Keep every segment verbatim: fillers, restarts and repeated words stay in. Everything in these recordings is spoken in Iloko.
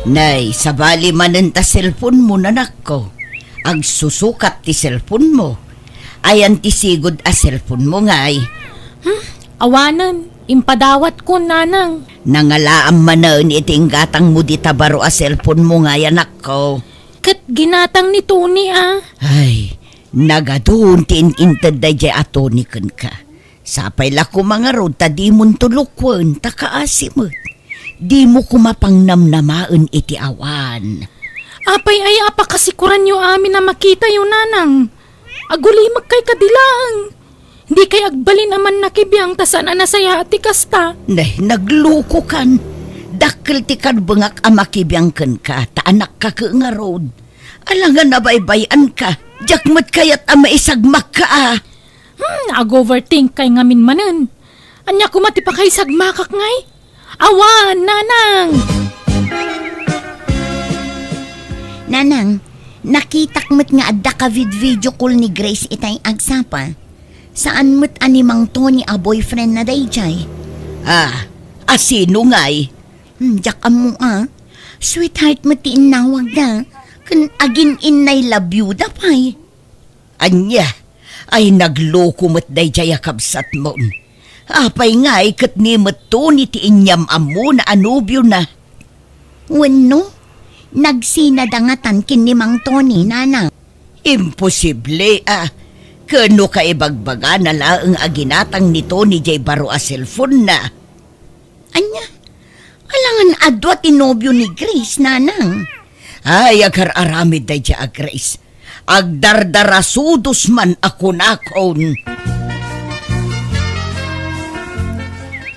Nay, sabali manen ta cellphone mo, nanakko. Agsusukat ti cellphone mo. Ayan ti sigud a cellphone mo, ngay? Hmm? Awanen, impadawat ko, nanang. Nangalaam manen iti inggatang mo dita baro a cellphone mo, ngay, anakko. Ket ginatang ni Tony, a. Ay, nagadun ti in-inted daydiay a Tony kenka. Sapay la koma ngarud ta dimon tulokwen ta kaasi met. Dimo koma pangnamnamaen iti awan. Apay aya a pakasikuranyo amin a makitayo, nanang? Agulimekkay kadi laeng. Dikay agbalin a mannakibiang ta saan a nasayaat ti kasta. Nay, naglukokan. Dakkel ti karbengak a makibiang kenka ta anakka ke ngarud. Alangan a baybay-anka. Diak met kayat a maisagmakka a. Hmm, ag-overthinkkay ngamin manen. Ania koma ti pakaisagmakak ngay? Awan, nanang! Nanang, nakitak met nga adda ka vid-video call ni Grace itay agsapa. Saan met a ni Mang Tony a boyfriend na daydiay. Ah, a sino ngay? Hmm, diak ammo a. Sweetheart met ti innawagda. Ken agin-innay love you da pay. Ania? Ay, nagloko met daydiay a kabsatmon. Apay ngay ket ni met Tony ti inyam-ammona a nobiona? Wenno, nagsinada ngatan ken ni Mang Tony, nanang? Imposible a. Ken no kaibagbagana laeng a ginatang ni Tony diay baro a cellphone-na. Ania? Alangan a dua ti nobio ni Grace, nanang. Ay, agar-aramid daydiay a Grace. Agdardarasudos man a kunakon.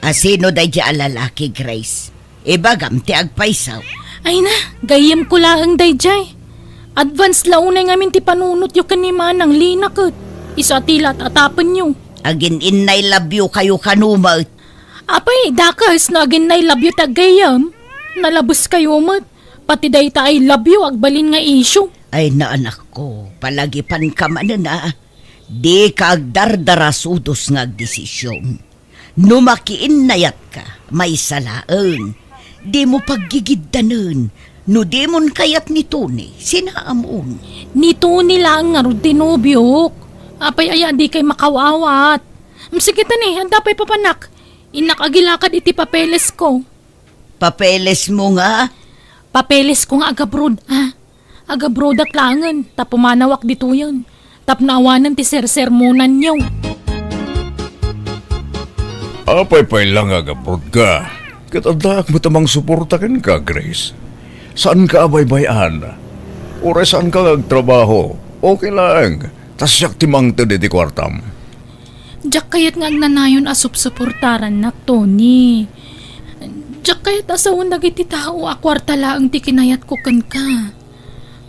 A sino daydiay a lalaki, Grace? Ibagam ti agpayso. Ay na, gayyemko laeng daydiay. Advance la unay ngamin ti panunotyo ken ni Manang Lina ket isu a ti lat-atapenyo. Agin-innay love you kayo kano met. Apay, dakes no agin-innay love you ti aggayyem. Nalabes kayo met. Pati dayta I love you agbalin nga issue. Ay, naanakko, palagipanka manen a. Dika agdardarasudos nga agdesisyon. No makiinnayatka, maysa laeng. Dimo paggigiddanen. No dimon kayat ni Tony, sinaamon. Ni Tony laeng ngarud ti nobiok. Apay aya a dikay makaw-awat? Mm, sige ta ni, adda pay papanak. Innak agilakad iti papelesko. Papelesmo nga? Papelesko nga agabroad, a. Agabroadak laengen, ta pumanawak ditoyen. Tapno awanen ti sersermonanyo. Apay pay la nga agabroadka? Ket addaak met a mangsuporta kenka, Grace. Saanka a baybay-an. Uray saanka nga agtrabaho, okay laeng. Ta siak ti mangted iti kuartam. Diak kayat nga agnanayon a supsuportarannak, Tony. Diak kayat a sawen dagiti tao a kuarta laeng ti kinayatko kenka.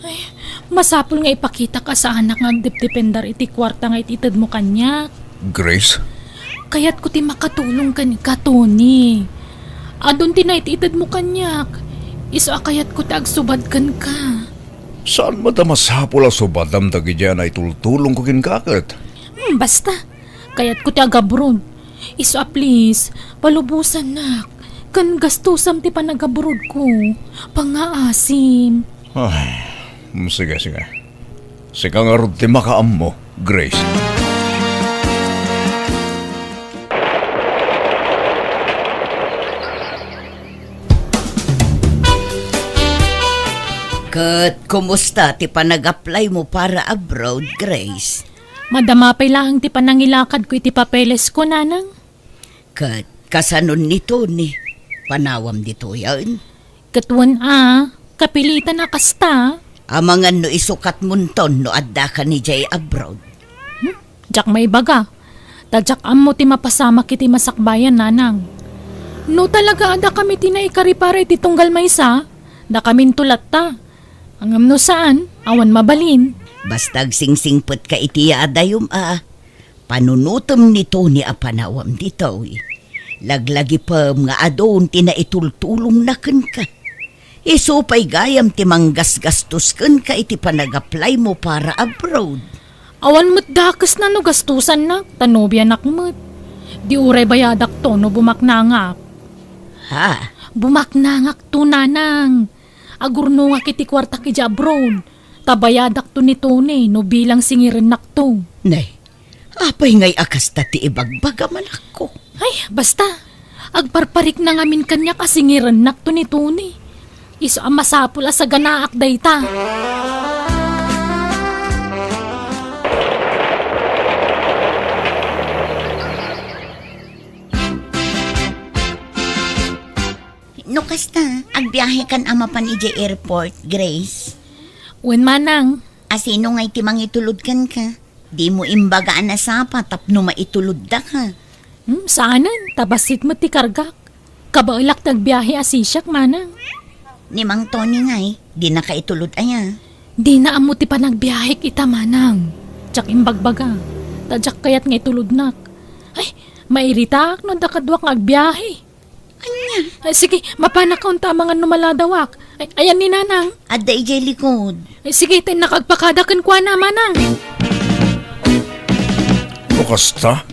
Ay, masapul nga ipakitak a saanak nga agdepdependar iti kuarta nga it-itedmo kaniak. Grace? Kayatko ti makatulong kenka, Tony. Adun ti naititedmo kaniak. Isu a kayatko ti agsubad kenka. Saan met a masapul a subadam dagiti a naitultulongko kenka ket? Hmm, basta. Kayatko ti agabroad. Isu a please, palubosannak. Ken gastusam ti panagabroadko. Pangngaasim. Ay, mm, sige, sige. Sika ngarud ti makaammo, Grace. Ket kumusta ti panag-apply mo para abroad, Grace? Madama pay laeng ti panangilakadko iti papelesko, nanang. Ket kasanon ni Tony? Panawam ditoyen? Ket wen a, kapilitan a kasta. Amangan no isukatmonton no addaka idiay abroad. Hmm? Diak maibaga. Ta diak ammo ti mapasamak iti masakbayan, nanang. No talaga addakami ti naikari para iti tunggal maysa, dakaminto latta. Ngem no saan, awan mabalin. Basta agsingsingpetka iti yaadayom a. Panunotem ni Tony a panawam ditoy. Laglagipem nga adun ti naitultulongna kenka. Isu pay gayam ti manggasgastos kenka iti panag-apply mo para abroad. Awan met dakesna no gastusannak, ta nobianak met. Di uray bayadakto no bumaknangak. Ha? Bumaknangakto, nanang. Agurnongak iti kuartak idiay abroad. Ta bayadakto ni Tony no bilang singirennakto. Nay, apay ngay a kasta ti ibagbaga, manakko? Ay, basta. Agparparikna ngamin kaniak a singirennakto ni Tony. Isu a masapul a saganaak dayta. No kasta, agbiahekan a mapan idiay airport, Grace? Wen, manang. A sino ngay ti mangitulod kenka? Dimo imbaga a nasapa tapno maitulodda ka. Hmm, saanen, ta bassit met ti kargak. Kabaelak ti agbiahe a sisiak, manang. Ni Mang Tony ngay, dinaka itulod aya? Dina ammo ti panagbiahek ita, manang. Diak imbagbaga, ta diak kayat nga itulodnak. Ay, mairitaak no adda kaduak nga agbiahe. Ania? Ay, sige, mapanak unta amangan no maladawak. Ay, ayan ni Nanang. Adda idiay likod. Ay, sige, ta innak agpakada kenkuana, manang. O kasta,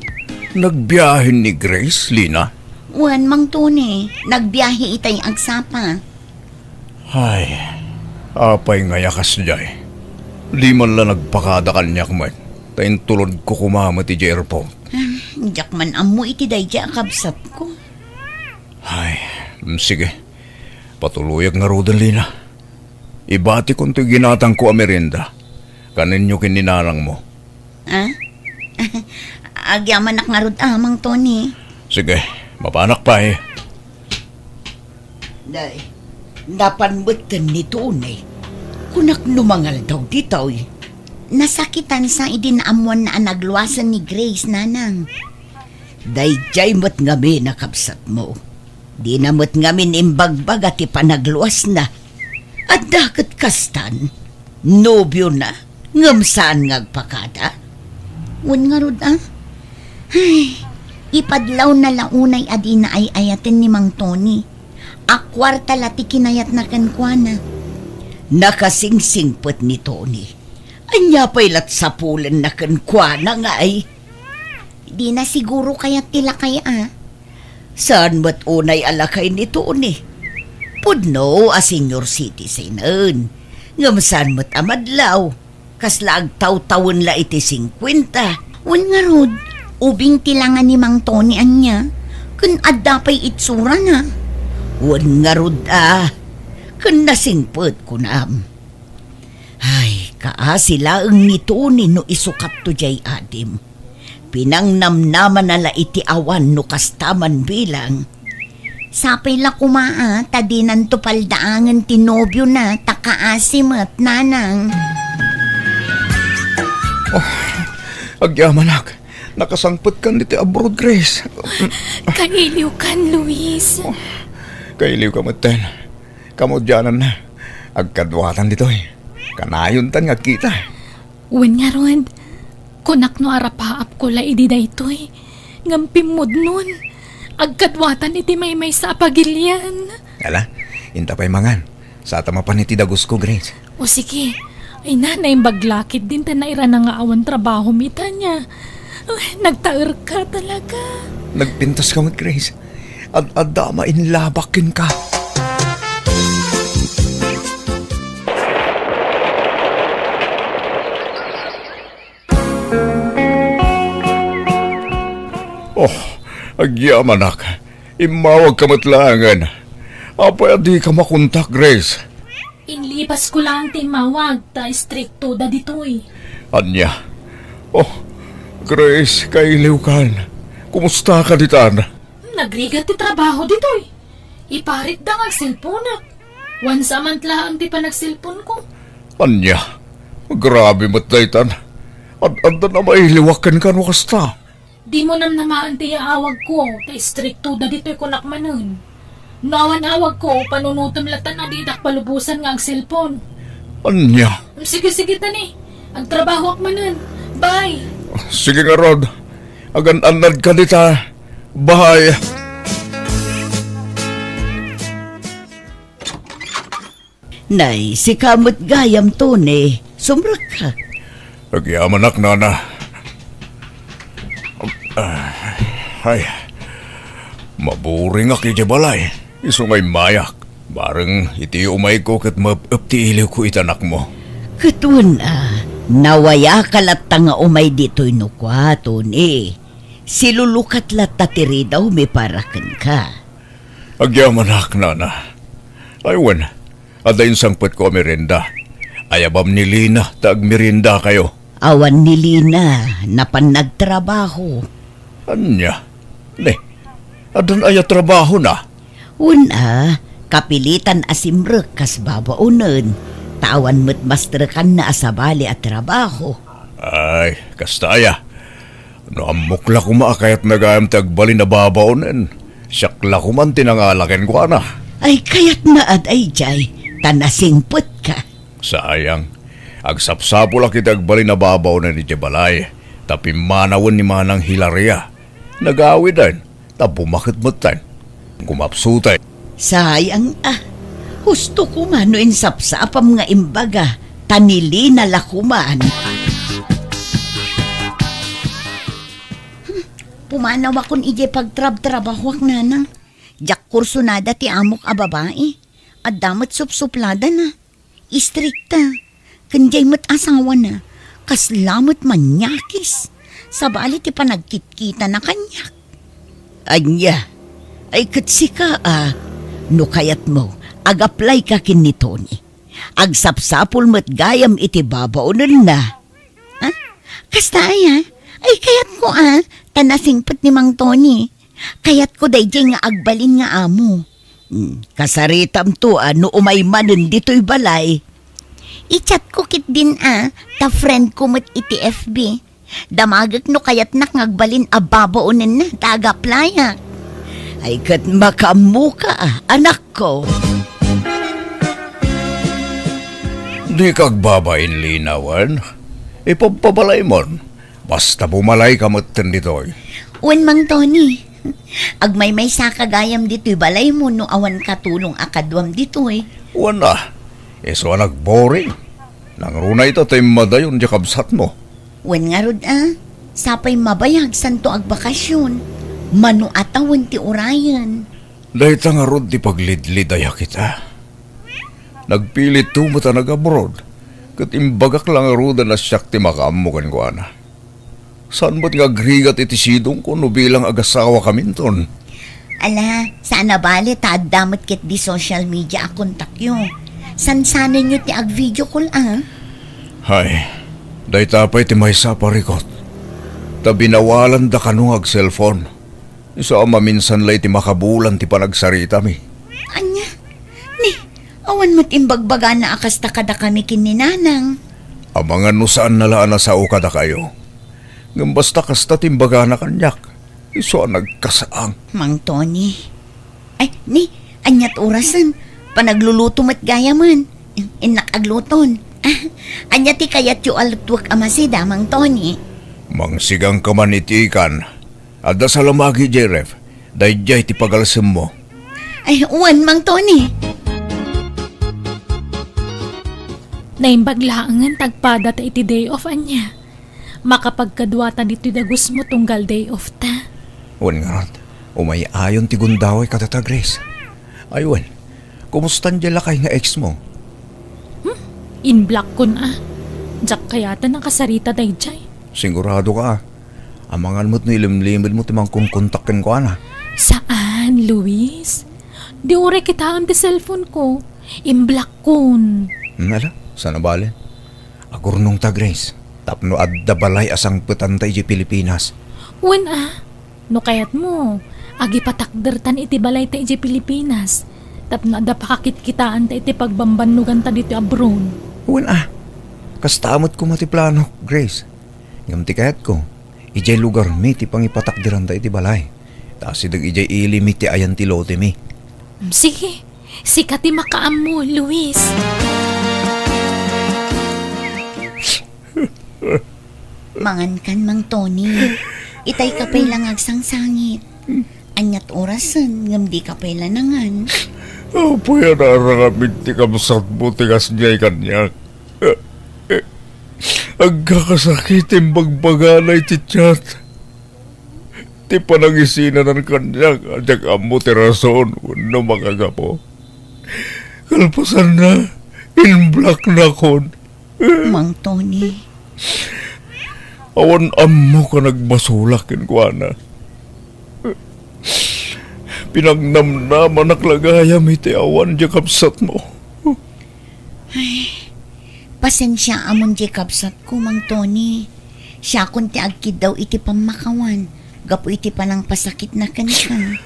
nagbiahe ni Grace, Lina? Wen, Mang Tony, nagbiahe itay agsapa. Ay, apay ngay a kasdiay? Di man la nagpakada kaniak met, ta intulodko koma met idiay airport. Ah, diak man ammo iti daydiay a kabsatko. Ay, mm, sige. Patuloyak ngaruden, Lina. Ibatikon toy ginatangko a merienda. Kanenyo ken ni nanangmo. Ah? Agyamanak ngarud a, Mang Tony. Sige, mapanak pay. Nay, napan metten ni Tony. Kunak no mangaldaw ditoy. Nasakitansa idi naammoanna a nagluasen ni Grace, nanang. Daydiay met ngamin a kabsatmo. Dina met ngamin imbagbaga ti panagluasna. Adda ket kastan, nobiona, ngem saan nga agpakada? Wen ngarud, a? Ay, ipadlawna la unay a dina ay-ayaten ni Mang Tony. A kuarta la ti kinayatna kenkuana. Nakasingsingpet ni Tony. Ania pay la't sapulenna kenkuana ngay? Dina siguro kayat ti lakay a. Saan met unay a lakay ni Tony? Pudno a senior citizenen. Ngem saan met a madlaw? Kasla agtawtawen la iti singkuenta. Wen ngarud, ubing ti langa ni Mang Tony ania? Ken adda pay itsurana. Wen ngarud a, ken nasingpet kunam. Ay, kaasi laeng ni Tony no isu katto diay adim. Pinangnamnamana la iti awan no kasta man bilang. Sapay la koma a, ta dinanto paldaangen ti nobiona, ta kaasi met, nanang. Oh, agyamanak. Nakasangpetkan ditoy abroad, Grace. Kailiwkan, Luis. Oh, kailiwka metten. Kamaudiananna, agkaduatan ditoy. Kanayontan nga agkita. Wen ngarud, kunak no arapaapko la idi daytoy, ngem pimmudnon, agkaduatan iti maymaysa a pagilian. Ala, inta pay mangan. Sata mapan iti dagusko, Grace. O sige. Ay na, naimbag la ketdin ta nairana nga awan trabaho mi, Tanya. Ay, nagtaerka talaga. Nagpintas ka met, Grace. Ad-adda a mainlabak kenka. Oh, agyamanak. Immawag ka met laengen. Apay a di ka makontak, Grace? Inlipas ko laeng ti immawag, ta istrikto da ditoy. Ania? Oh, Grace, kailiwkan. Kumusta ka ditan? Nagrigat ti trabaho ditoy. Iparitda nga agselponak. Wansa man laeng ti panagselponko. Ania? Grabe met daytan. Ad-addan a mailiwak kenka no kasta. Dimo namnamaen ti yaawagko, ta istrikto da ditoy kunak manen. No awan awagko, panunotem latta a didak palubosan nga agselpon. Ania? Sige, sige, Tani. Agtrabahoak manen. Bye. Sige ngarud. Agan-annadka dita. Bye. Nay, sika met gayam, Tony. Sumrekka. Agyamanak, nana. Ah, ay, maburingak idiay balay. Isu nga immayak. Bareng iti umayko ket maep-ep ti iliwko iti anakmo. Ket wen a, nawayaka latta nga umay ditoy no kua, Tony. Silulukat latta ti ridawmi para kenka. Agyamanak, nana. Ay wen, adda insangpetko a merienda. Ayabam ni Lina ta agmeriendakayo. Awan ni Lina, napan nagtrabaho. Ania? Ne, addan aya trabahona? Wen a, kapilitan a simrek kas babaonen, ta awan met mastrekanna a sabali a trabaho. Ay, kasta aya. No ammok la koma a kayatna gayam ti agbalin a babaonen, siak la koman ti nangala kenkuana. Ay, kayatna a daydiay, ta nasingpetka. Sayang. Agsapsapulak iti agbalin a babaonen idiay balay, ta pimmanawen ni Manang Hilaria. Nagawiden, ta bumaket metten. Kumapsuten. Sayang a. Husto koma no insapsapam nga imbaga, ta ni Lina la koman. Hmm, pumanawakon idiay pagtrabtrabahoak, nanang. Diak kursunada ti amok a babai. Adda met supsupladana. Istrikta. Ken diay met asawana. Kasla met manyakis. Sabali ti panagkitkitana kaniak. Ania? Ay ket sika a. No kayatmo, agaplayka ken ni Tony. Agsapsapul met gayam iti babaonenna. Ha? Kasta aya? Ay, kayatko a. Ta nasingpet ni Mang Tony. Kayatko daydiay nga agbalin nga amo. Hmm, kasaritamto a no umay manen ditoy balay. I-chatko ketdin a, ta friendko met iti F B. Damagek no kayatnak nga agbalin a babaonenna ta agaplayak. Ay, ket makaammoka a, anakko. Dika agbabain, Lina, wen? Ipabpabalaymon. Basta bumalayka metten ditoy. Wen, Mang Tony. Agmaymaysaka gayam ditoy balaymo no awan katulong a kaduam ditoy. Wen a, isu a nagboring. Nangruna ita ta immadayon diay kabsatmo. Wen ngarud a, sapay mabayag santo agbakasyon. Mano a tawen ti urayen. Dayta ngarud ti paglidlidayak ita. Nagpilitto met a nag-abroad, ket imbagak la ngaruden a siak ti makaammo kenkuana. Saan met nga agrigat iti sidongko no bilang agasawakaminton. Ala, saan a bale ta adda met ketdi social media a kontakyo. Sansanenyo ti ag-video call a. Hay, dayta pay ti maysa a parikut. Ta binawalanda kano nga ag-cellphone. Isu a maminsan la iti makabulan ti panagsaritami. Ania? Ni, awan met imbagbagana a kasta kadakami ken ni Nanang. Amangan no saanna la a nasao kadakayo. Ngem basta kasta ti imbagana kaniak, isu a nagkasaang. Mang Tony. Ay, ni, aniat orasen? Panagluluto met gayamen. Innak agluton. Ah, ania ti kayatyo a lutuek a masida, Mang Tony? Mangsigangka man iti ikan. Adda salamagi, Jeref. Daydiay ti pagalsemmo. Ay, wen, Mang Tony. Naimbag laengen ta agpadata iti day off, ania? Makapagkaduata ditoy dagusmo tunggal day off ta. Wen ngarud, umay-ayon ti gundaway kadata, Grace. Ay wen, kumustan diay lakay nga ex mo? Hmm? Inblock-kon a. Diak kayat a nakasarita daydiay. Sigurado ka a. Amangan met no ilimlimedmo ti mangkonkontak kenkuana. Saan, Luis? Di uray kitaem ti cellphone ko. Inblock-kon. Hmm, ala, saan a bale? Agurnongta, Grace, tapno adda balay a sangpetanta idiay Pilipinas. Wen a, no kayatmo, agipatakdertan iti balayta idiay Pilipinas, tapno adda pakakitkitaanta iti pagbambannoganta ditoy abroad. Wen a, kasta met koma ti planok, Grace. Ngem ti kayatko, idiay lugarmi ti pangipatakderanta iti balay. Ta asideg idiay ilimi ti ayan ti lotemi. Sige, sika ti makaammo, Luis. Mangankan, Mang Tony. Itay ka pay la nga agsangsangit. Aniat orasen, ngem di ka pay la nangan. Apay a naaramid ti kabsatmo ti kasdiay kaniak? Agkakasakit ti imbagbagana iti chat. Ti panangisinanan kaniak a diak ammo ti rason wenno makagapu. Kalpasanna, in-blocknakon. Mang Tony. Awan ammok a nagbasolak kenkuana. Pinangnamnamanak la gayam iti awan diay kabsatmo. Ay, pasensiaamon diay kabsatko, Mang Tony. Siakon ti agkiddaw iti pammakawan gapu iti panangpasakitna kenka.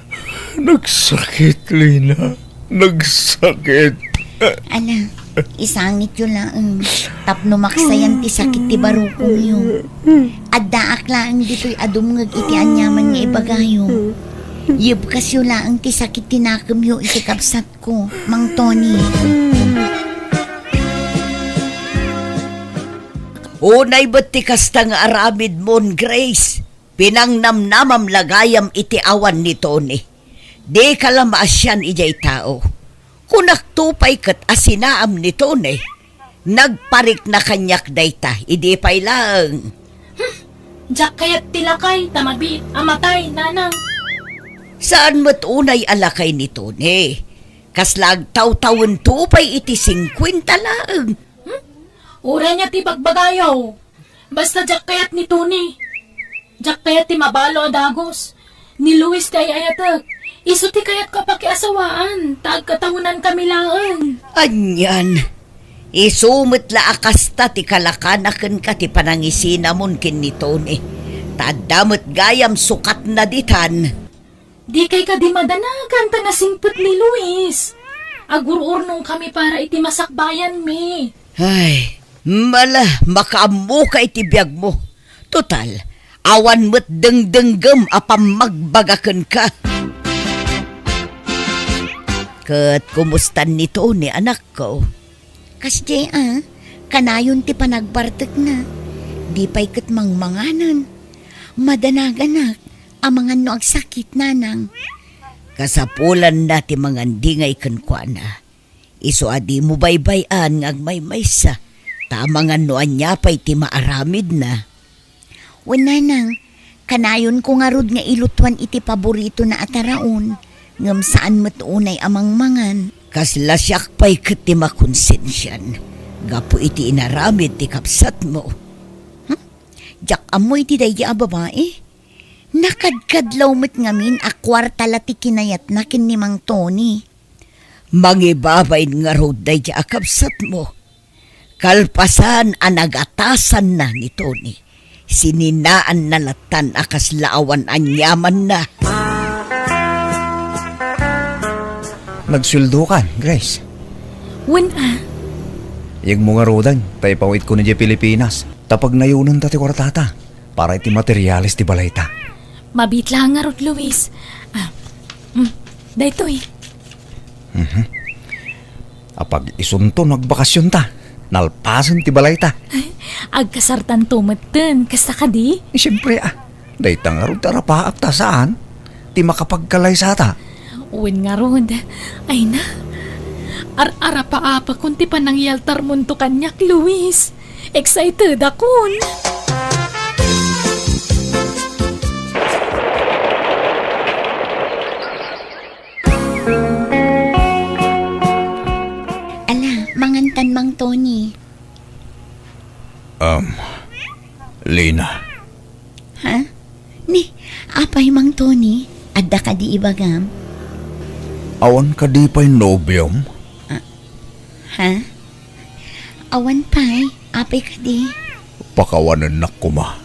Nagsakit, Lina. Nagsakit. Ala, isangityo laeng tapno maksayan ti sakit ti barukongyo. Addaak laeng ditoy a dumngeg iti aniaman nga ibagayo. Yebkasyo laeng ti sakit ti nakemyo iti kabsatko, Mang Tony. Unay met ti kasta nga aramidmon, Grace. Pinangnamnamam la gayam iti awan ni Tony. Dika la maasian idiay tao. Kunakto pay ket a sinaam ni Tony. Nagparikna kaniak dayta idi pay laeng. Hmm, diak kayat ti lakay ta mabiit a matay, nanang. Saan met unay a lakay ni Tony. Kasla agtawtawento pay iti singkuenta laeng. Hmm? Uray ania ti bagbagayo. Basta diak kayat ni Tony. Diak kayat ti mabalo a dagus. Ni Luis ti ay-ayatek. Isu ti kayatko a pakiasawaan, ta agkatawenankami laeng. Anian, isu met la a kasta ti kalakana kenka ti panangisinamon ken ni Tony. Ta adda met gayam sukatna ditan. Dikay kadi madanagan ta nasingpet ni Luis. Agur-urnongkami para iti masakbayanmi. Ay, mala, makaammoka iti biagmo. Total, awan met dengdenggem a pammagbaga kenka. Ket kumustan ni Tony, anakko? Kasdiay a, kanayon ti panagbartekna. Di pay ket mangmanganen. Madanaganak, amangan no agsakit, nanang. Kasapulanna ti mangandingay kenkuana. Isu a dimo baybay-an nga agmaymaysa, ta amangan no ania pay ti maaramidna. Wen, nanang, kanayonko ngarud nga ilutuan iti paboritona a taraon, ngem saan met unay a mangmangan. Kasla siak pay ket ti makonsensian gapu iti inaramid ti kabsatmo. Hmm? Diak ammo iti daydi a babai. Nakadkadlaw met ngamin a kuarta la ti kinayatna ken ni Mang Tony. Mangibabain ngarud daydi a kabsatmo. Kalpasan a nagatasanna ni Tony, sininaanna lattan a kasla awan aniamanna. Nagsueldokan, Grace? Wen a. Iyegmo ngaruden ta ipawitko idiay Pilipinas, ta pagnayonenta ti kuartata para iti materiales ti balayta. Mabiit la ngarud, Luis. Ah, mm, daytoy. Mhm. Apag-isunto no agbakasionta, nalpasen ti balayta. Ay, agkasartanto metten, kasta kadi? Eh, siempre, ah. Dayta ngarud ti arapaak ta saan ti makapagkalaysata. Wen ngarud, ay na, ar-arapaapakon ti panangyaltarmonto kaniak, Luis. Excited akon. Ala, mangantan, Mang Tony. Um, Lina. Ha? Ni, apay, Mang Tony? Adda kadi ibagam? Awan kadi pay nobiom? Ah, ha? Awan pay, apay kadi? Pakawanennak koma.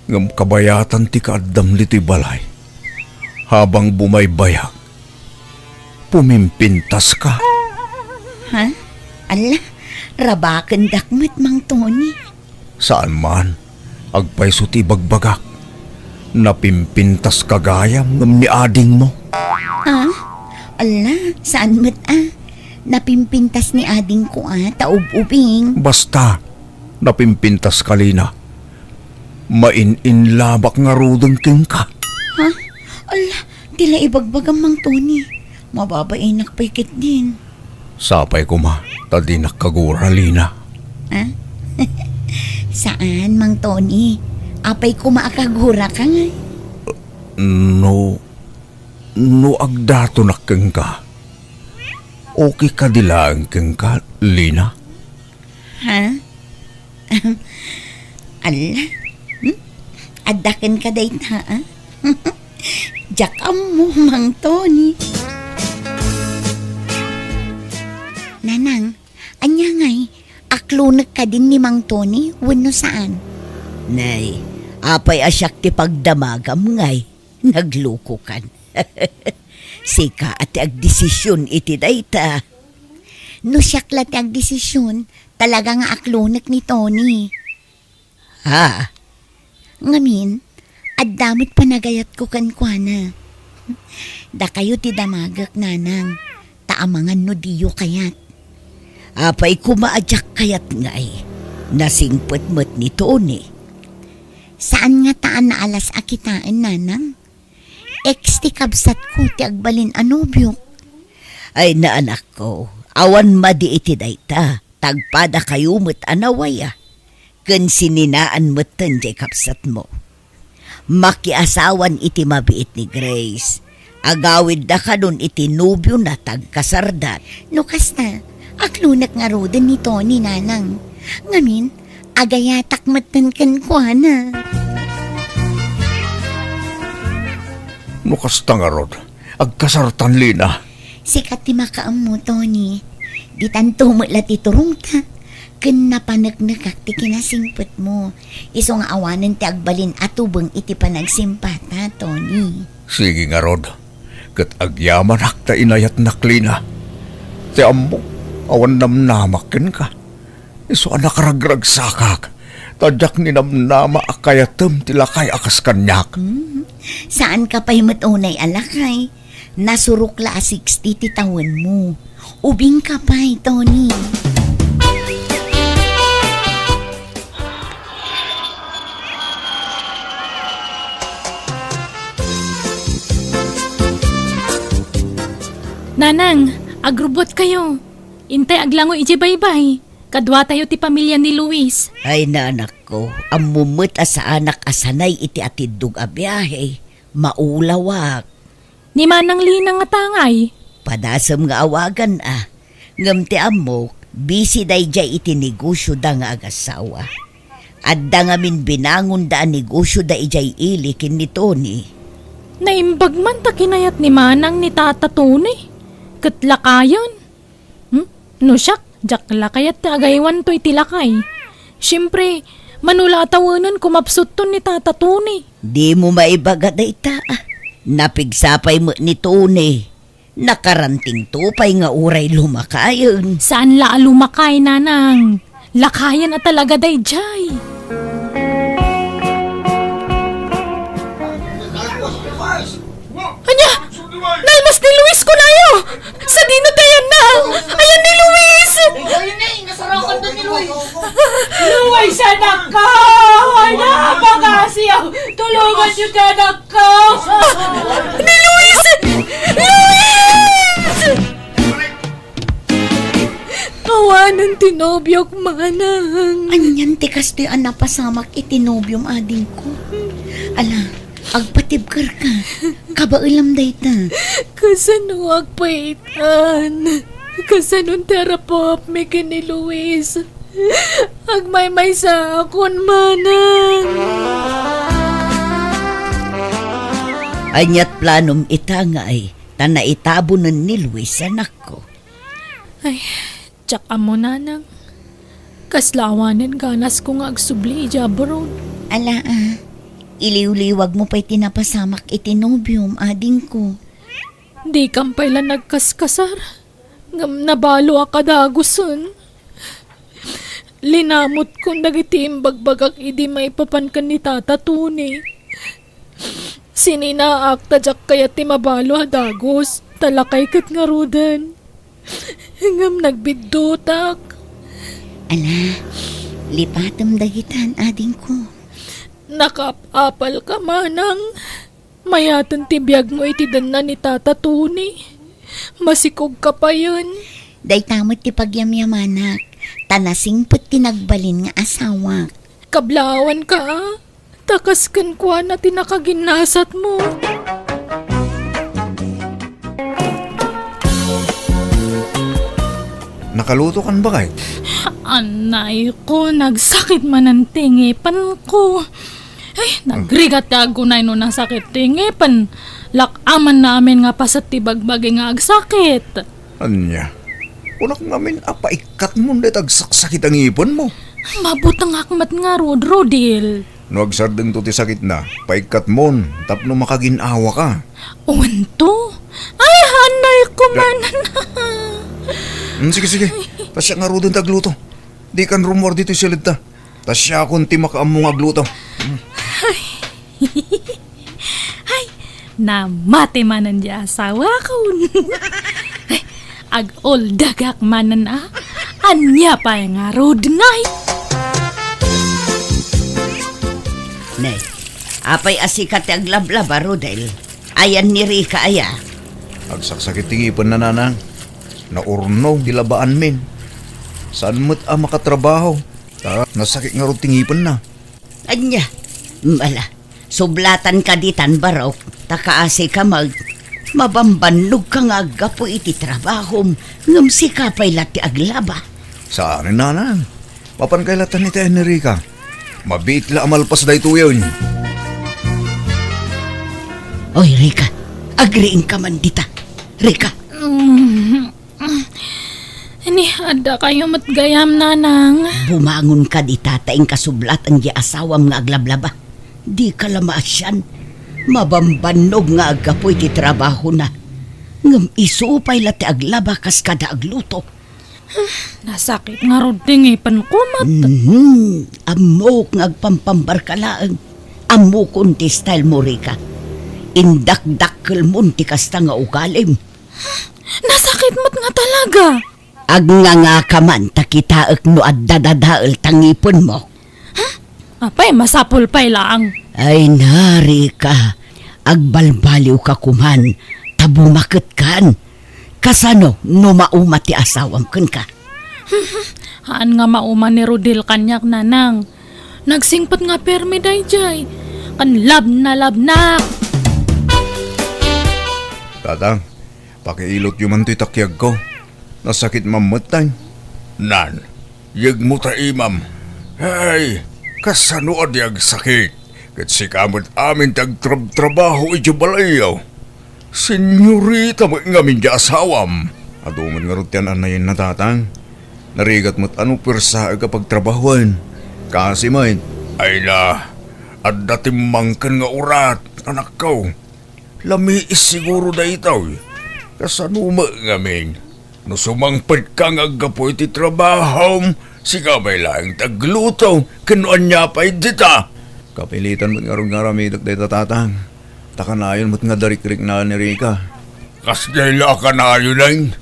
Ngem kabayatan ti kaaddam ditoy balay. Habang bumaybayak, pumimpintaska. Ha? Alla, rabakendak met, Mang Tony. Saan man, agpayso ti ibagbagak. Napimpintaska gayam ngem ni adingmo. Ha? Alla, saan met a. Napimpintas ni adingko a, ta ub-ubing. Basta, napimpintaska, Lina. Main-inlabak ngaruden kenka. Ha? Alla, ti la ibagbagam, Mang Tony. Mababainak pay ketdin. Sapay koma, ta dinak kagura, Lina. Ha? Saan, Mang Tony. Apay koma a kaguraka ngay? No, no agdatonak kenka, Okay kadi laeng kenka, Lina? Ha? Alla? Hmm? Adda kenka dayta, a? Diak ammo, Mang Tony. Nanang, ania ngay, aklonek kadin ni Mang Tony wenno saan? Nay, apay a siak ti pagdamagam ngay? Naglukokan. Sika a ti agdesision iti dayta. No siak la ti agdesision, talaga nga aklonek ni Tony. Ha? Ngamin, adda met panagayatko kenkuana. Dakayo ti damagek, nanang, ta amangan no diyo kayat. Apay koma a diak kayat ngay? Nasingpet met ni Tony. Saan ngata a naalas a kitaen, nanang? Ex ti kabsatko ti agbalin a nobiok. Ay, anakko, awan madi iti dayta. Tagpadakayo met a nawaya. Ken sininaan metten diay kabsatmo. Makiasawan iti mabiit ni Grace. Agawidda kanon iti nobiona ti agkasarda. No kasta, aklonek ngaruden ni Tony, nanang. Ngamin, agayatak metten kenkuana. No kasta ngarud, agkasartan, Lina. Sika ti makaammo, Tony. Ditanto met la ti turongta. Ken napaneknekak ti kinasingpetmo. Isu nga awanen ti agbalin a tubeng iti panagsimpata, Tony. Sige ngarud, ket agyamanak ta inayatnak, Lina. Ti ammok, awan namnamak kenka. Isu a nakaragragsakak, ta diak ninamnama a kayatem ti lakay a kas kaniak. Hmm, saanka pay met unay a lakay. Nasurok la a sixty ti tawenmo. Ubingka pay, Tony. Nanang, agrubbuatkayo. Intay aglangoy idiay baybay. Kaduatayo ti pamilia ni Luis. Ay, nanakko, ammom met a saanak a sanay iti atiddog a biahe. Maulawak. Ni Manang Lina ngata ngay? Padasem nga awagan a. Ngem ti ammok, busy daydiay iti negosyoda nga agassawa. Adda ngamin binangonda a negosyoda idiay ili ken ni Tony. Naimbag man ta kinayat ni Manang ni Tata Tony. Ket lakayen. Hmm? No siak, diak la kayat ti agaywanto iti lakay. Siempre, mano la a tawenen kumapsutton ni Tata Tony. Dimo maibaga dayta, a. Napigsa pay met ni Tony. Nakarantingto pay nga uray lumakayen. Saan la a lumakay, nanang. Lakayen a talaga daydiay. Ania? Nalmas ni Luis kunayo! Sadino ti ayanna? Ayan ni Luis! Luis, anakko! Ay, napakasiyaw! Tulungan niyo ti anakko! Ni Luis! Luis! Awanen ti nobiok, manang. Anian ti kastoy a napasamak iti nobiom, adingko? Ala, agpatibkerka. Kabaelam dayta. Kasano agpaitan? Kasano ti arapupmi ken ni Luis? Agmaymaysaakon, manang. Aniat planom ita nga ay, ta naitabonen ni Luis, anakko. Ay, diak ammo, nanang. Kasla awanen ganasko nga agsubli idiay abroad. Ala, a. Iliwliwagmo pay ti napasamak iti nobiom, adingko. Dikam pay la nagkaskasar, ngem nabaloak a dagusen. Linamutkon dagiti imbagbagak idi maipapan ken ni Tata Tony. Sininaak ta diak kayat ti mabalo a dagus, ta lakay ket ngaruden. Ngem nagbiddutak. Ala, lipatem dagitan, adingko. Nakaap-apalka, manang. Mayaten ti biagmo iti denna ni Tata Tony. Masikogka payen. Dayta met ti pagyamyamanak, ta nasingpet ti nagbalin nga asawak. Kablaawanka, a? Ta kas kenkuana ti nakaginnasatmo. Nakalutokan, baket? Anay ko, nagsakit manen ti ngipenko. Ay, nagrigat ti agunay no nasakit ti ngipen. Lak-amanna amin nga paset ti bagbagi nga agsakit. Ania? Kunak ngamin a paikkatmon dayta agsaksakit a ngipenmo. Mabutengak met ngarud, Rodil. No agsardengto ti sakitna, paikkatmon tapno makagin-awaka. Wen to? Ay, anay ko manen. Hmm, sige, sige. Ta siak ngaruden ti agluto. Dikan rummuar ditoy siledta. Ta siakon ti makaammo nga agluto. Ay, namati manen ti asawakon. Ay, aguldagak manen a. Ania pay ngarud ngay? Ne, apay a sika ti aglablaba, Rodel? Ayan ni Rica aya? Agsaksakit ti ngipenna, nanang. Naurno ti labaanmin. Saan met a makatrabaho. Ta nasakit ngarud ti ngipenna. Ania? Mala, sublatan ka ditan, barok, ta kaasi ka mag-, mabambannog ka nga aggapu iti trabahom, ngem sika pay la ti aglaba. Saan, nanang. Mapan kay latan iti Enrica. Mabiit la a malpas daytoyen. Oy, Rica, agriing ka man dita. Rica. Mm. Ni, adda kayo met gayam, nanang. Bumangon ka dita ta inkasublatan di asawam nga aglablaba. Di ka la maasian. Mabambannog nga aggapu iti trabahona. Ngem isu pay la ti aglaba kas kada agluto. Nasakit ngarud ti ngipenko met. Mhm. Ammok nga agpampambar ka laeng. Ammokon ti style mo, Rica. Indakdakkelmon ti kasta nga ugalim. Nasakit met nga talaga. Agnganga ka man ta kitaek no adda dadael ta ngipenmo. Apay, masapul pay laeng. Ay, Rica, agbalbaliw ka kuman, ta bumaketkan. Kasano no mauma ti asawam kenka? Haan nga mauma ni Rodel kaniak, nanang. Nagsingpet nga permi daydiay. Ken love na love nak. Tatang, pakiilotyo man toy takiagko. Nasakit man met, tay. Nan, yegmo ta imam. Ay, kasano a di agsakit? Ket sika met amin ti agtrabtrabaho iti balayyo. Senyorita met ngamin ti asawam. Adu met ngarud ti an-annayenna, tatang. Narigat met a no puersaek a pagtrabahoen. Kaasi met. Ay na, adda timmangken nga urat, anakko. Lamiis siguro daytoy. Kasano met ngamin? No sumangpetka nga aggapu iti trabahom, sika pay laeng ti agluto, ken no ania pay dita? Kapilitan met ngarud nga aramidek dayta, tatang. Ta kanayon met nga darikriknaan ni Rica. Kasdiay la a kanayonen?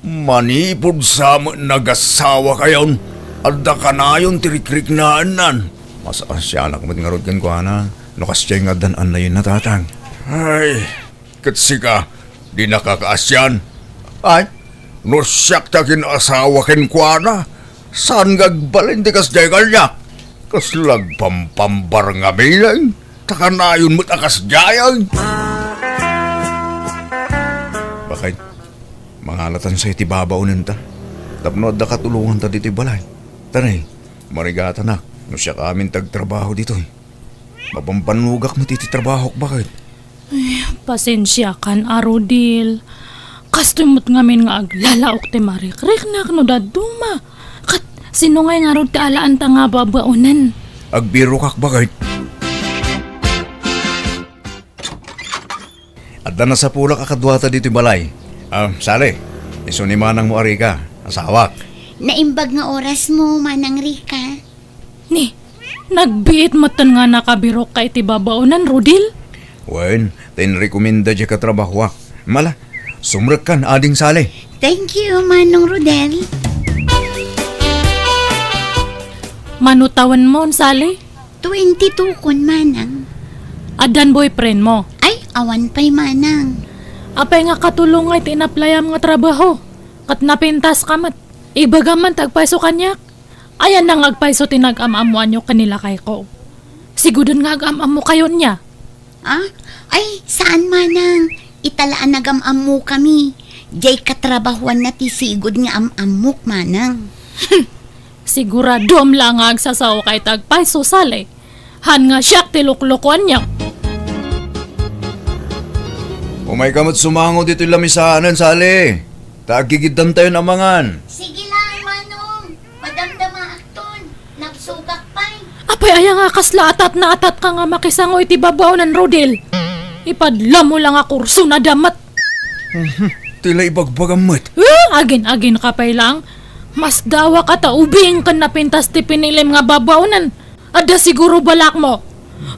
Manipud sa met nagasawa kayon, adda kanayon ti rikriknaennan. Masaasianak met ngarud kenkuana, no kasdiay nga addan annayenna, tatang. Ay, ket sika, di nakakaasian? Ay, no siak ti akin-asawa kenkuana, saan nga agbalin ti kasdiay kaniak? Kasla agpampambar ngamin, ta kanayon met a kasdiayen. Baket, mangalatan sa iti babaonenta. Tapno adda katulonganta ditoy balay. Tara, marigatanak, no siak amin ti agtrabaho ditoy. Mabambannogak met iti trabahok, baket. Ay, pasensiakan, a Rodel. Kastoy met ngamin nga aglalaok ti marikriknak no dadduma. Ket sino ngay ngarud ti alaanta nga babaonen? Agbirokak, baket. Adda nasapulak a kaduata ditoy balay. Ah, Sally, isu ni manangmo a Rica, asawak. Naimbag nga orasmo, Manang Rica. Ni, nagbiit metten nga nakabirokka iti babaonen, Rodel? Wen, ta inrekomenda diay katrabahoak. Mala, sumrekkan, Ading Sally. Thank you, Manong Rodel. Mano tawenmo, Sally? Twenty-two kon, Manang. Addan boyfriendmo? Ay, awan pay, Manang. Apay nga katulong nga iti inaplayam nga trabaho? Ket napintaska met. Ibagam man ti agpayso kaniak. Ayanna nga agpayso ti nag-am-ammoanyo ken ni lakayko. Siguden nga agam-ammokayo nia? Ah? Ay, saan, Manang. Ita la a nagam-ammokami. Diay katrabahuanna ti sigud nga am-ammok, manang. Siguradom la nga agsasaoka ita agpayso, Sally. Han nga siak ti luklukuanyo. Umayka met sumango ditoy lamisanen, Sally. Ta aggigiddantayon a mangan. Sige lang, Manong. Madamdamaakton. Nagsugak pay. Apay, aya nga kasla atat na atat ka nga makisango iti babaonan, Rodel? Ipadlamo la nga kurso na damat. Ti la ibagbagam met. Eh, agin-agin ka pay lang. Mas dawa ka ta ubing ken napintas ti pinilim nga babaonan. Adda siguro balakmo.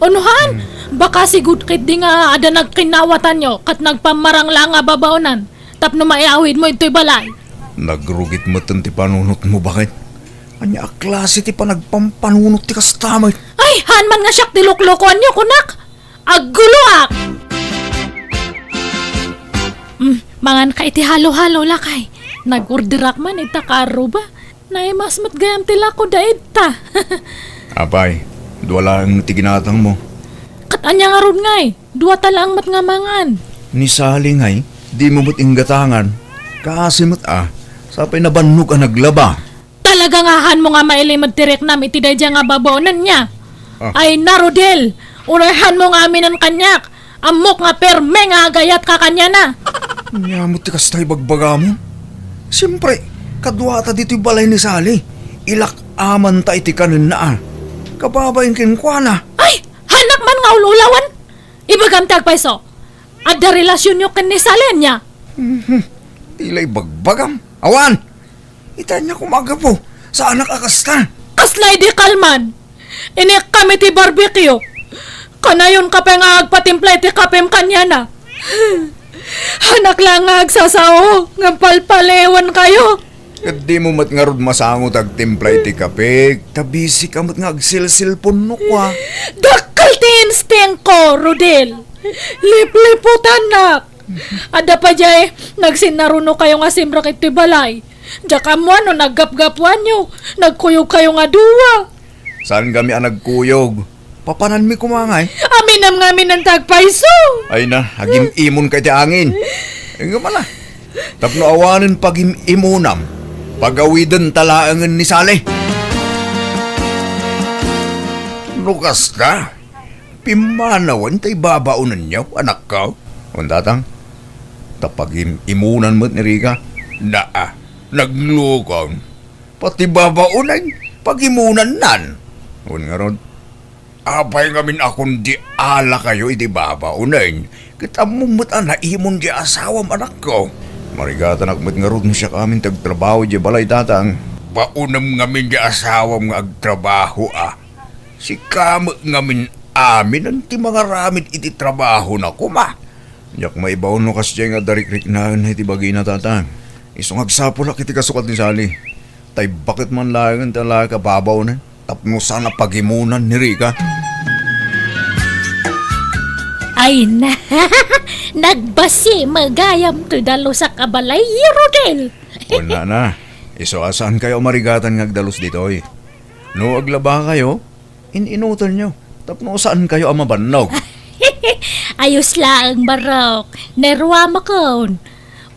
Unuhan, hmm, baka sigud ketdi nga adda nagkinnawatanyo ket nagpammarang la nga babaonan tapno maiawidmo idtoy balay. Nagrugit metten ti panunotmo, baket. Ania a klase ti panagpampanunot ti kasta met? Ay, haan man nga siak ti luklukuanyo, kunak! Agguloak! Mm, mangan ka iti halo-halo, lakay. Nag-orderak man ita kaarruba. Naimas met gayam ti lako da ita. Apay, dua laeng ti ginatangmo. Ket ania ngarud ngay? Dua ta laeng met nga mangan. Ni Sally ngay, dimo met inggatangan. Kaasi met a, sapay nabannog a naglaba. Talaga nga hanmo nga mailimed ti riknam iti daydiay nga babaonenna? Ah. Ay na, Rodel, uray hanmo nga aminen kaniak. Ammok nga perme nga agayatka kaniana. Ania met ti kasta ibagbagam? Siempre, kaduata ditoy balay ni Sally. Ilak-amanta iti kanenna a. Kababain kenkuana. Ay, hanak man nga ul-ulawen. Ibagam ti agpayso. Adda relasionyo ken ni Sally ania? Mhm. Ti la ibagbagam. Awan! Ita ania koma a gapu? Saanak a kasta. Kasla idi kalman. Inikkam iti barbecue. Kanayon ka pay nga agpatimpla iti kapem kaniana. Hanak la nga agsasao, nga palpaliwan kayo. Ket dimo met ngarud masango ta agtimpla iti kape, ta busy ka met nga agsilsilpon no kua. Dakkel ti instinct ko, Rodel. Lipliputannak. Adda pay diay nagsinnaruno kayo nga simrek iti balay. Diak ammo no naggapgapuanyo, nagkuyog kayo nga dua. Saan kami a nagkuyog? Papananmi koma ngay? Aminam nga aminan ti agpayso. Ay na, agim-imon ka iti angin. Ngem ala, tapno awanen pagim-imonam, pagawidenta laengen ni Sally. No kasta, pimmanawen ta ibabaonenyo, anakko. Wen, tatang, ta pagim-imonan met ni Rica. Naa, naglukon. Pati babaonen, pagimonannan. Wen ngarud, apay ngamin a kundi ala kayo iti babaonen? Ket ammom met a naimon di asawam, anakko. Marigatanak met ngarud no siak amin ti agtrabaho idiay balay, tatang. Baonem ngamin di asawam nga agtrabaho a. Sika met ngamin aminen ti mangaramid iti trabahona koma. Diak maibaon no kasdiay nga adda rikriknaenna iti bagina, tatang. Isu nga agsapulak iti kasukat ni Sally. Ta ibaket man laengen ti alaek a babaonen tapno saan a pagimonan ni Rica. Ay na, nagbasi met gayam ti dalusak a balay, Rodel. Wen, nana, isu a saan kayo a marigatan nga agdalus ditoy. No aglaba kayo, in-inutanyo tapno saan kayo a mabannog. Ayos laeng, Barok. Naruamakon.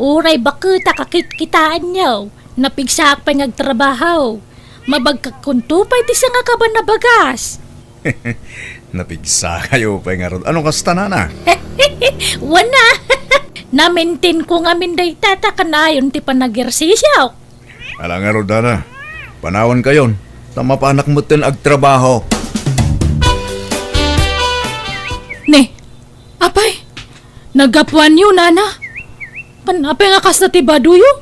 Uray baket a kakitkitaanyo, napigsaak pay nga agtrabaho. Mabagkakkonto pay ti sangakaban a bagas. Napigsa kayo pay ngarud. Ano kasta, nana? Wana. Namintin ko ngamin dayta ta kanayon ti panagersisyo. Ala ngarud, nana. Panawan kayon, ta mapanak metten agtrabaho. Ne, apay, naggapuanyo, nana? Pan, apay nga kasta ti badoyo?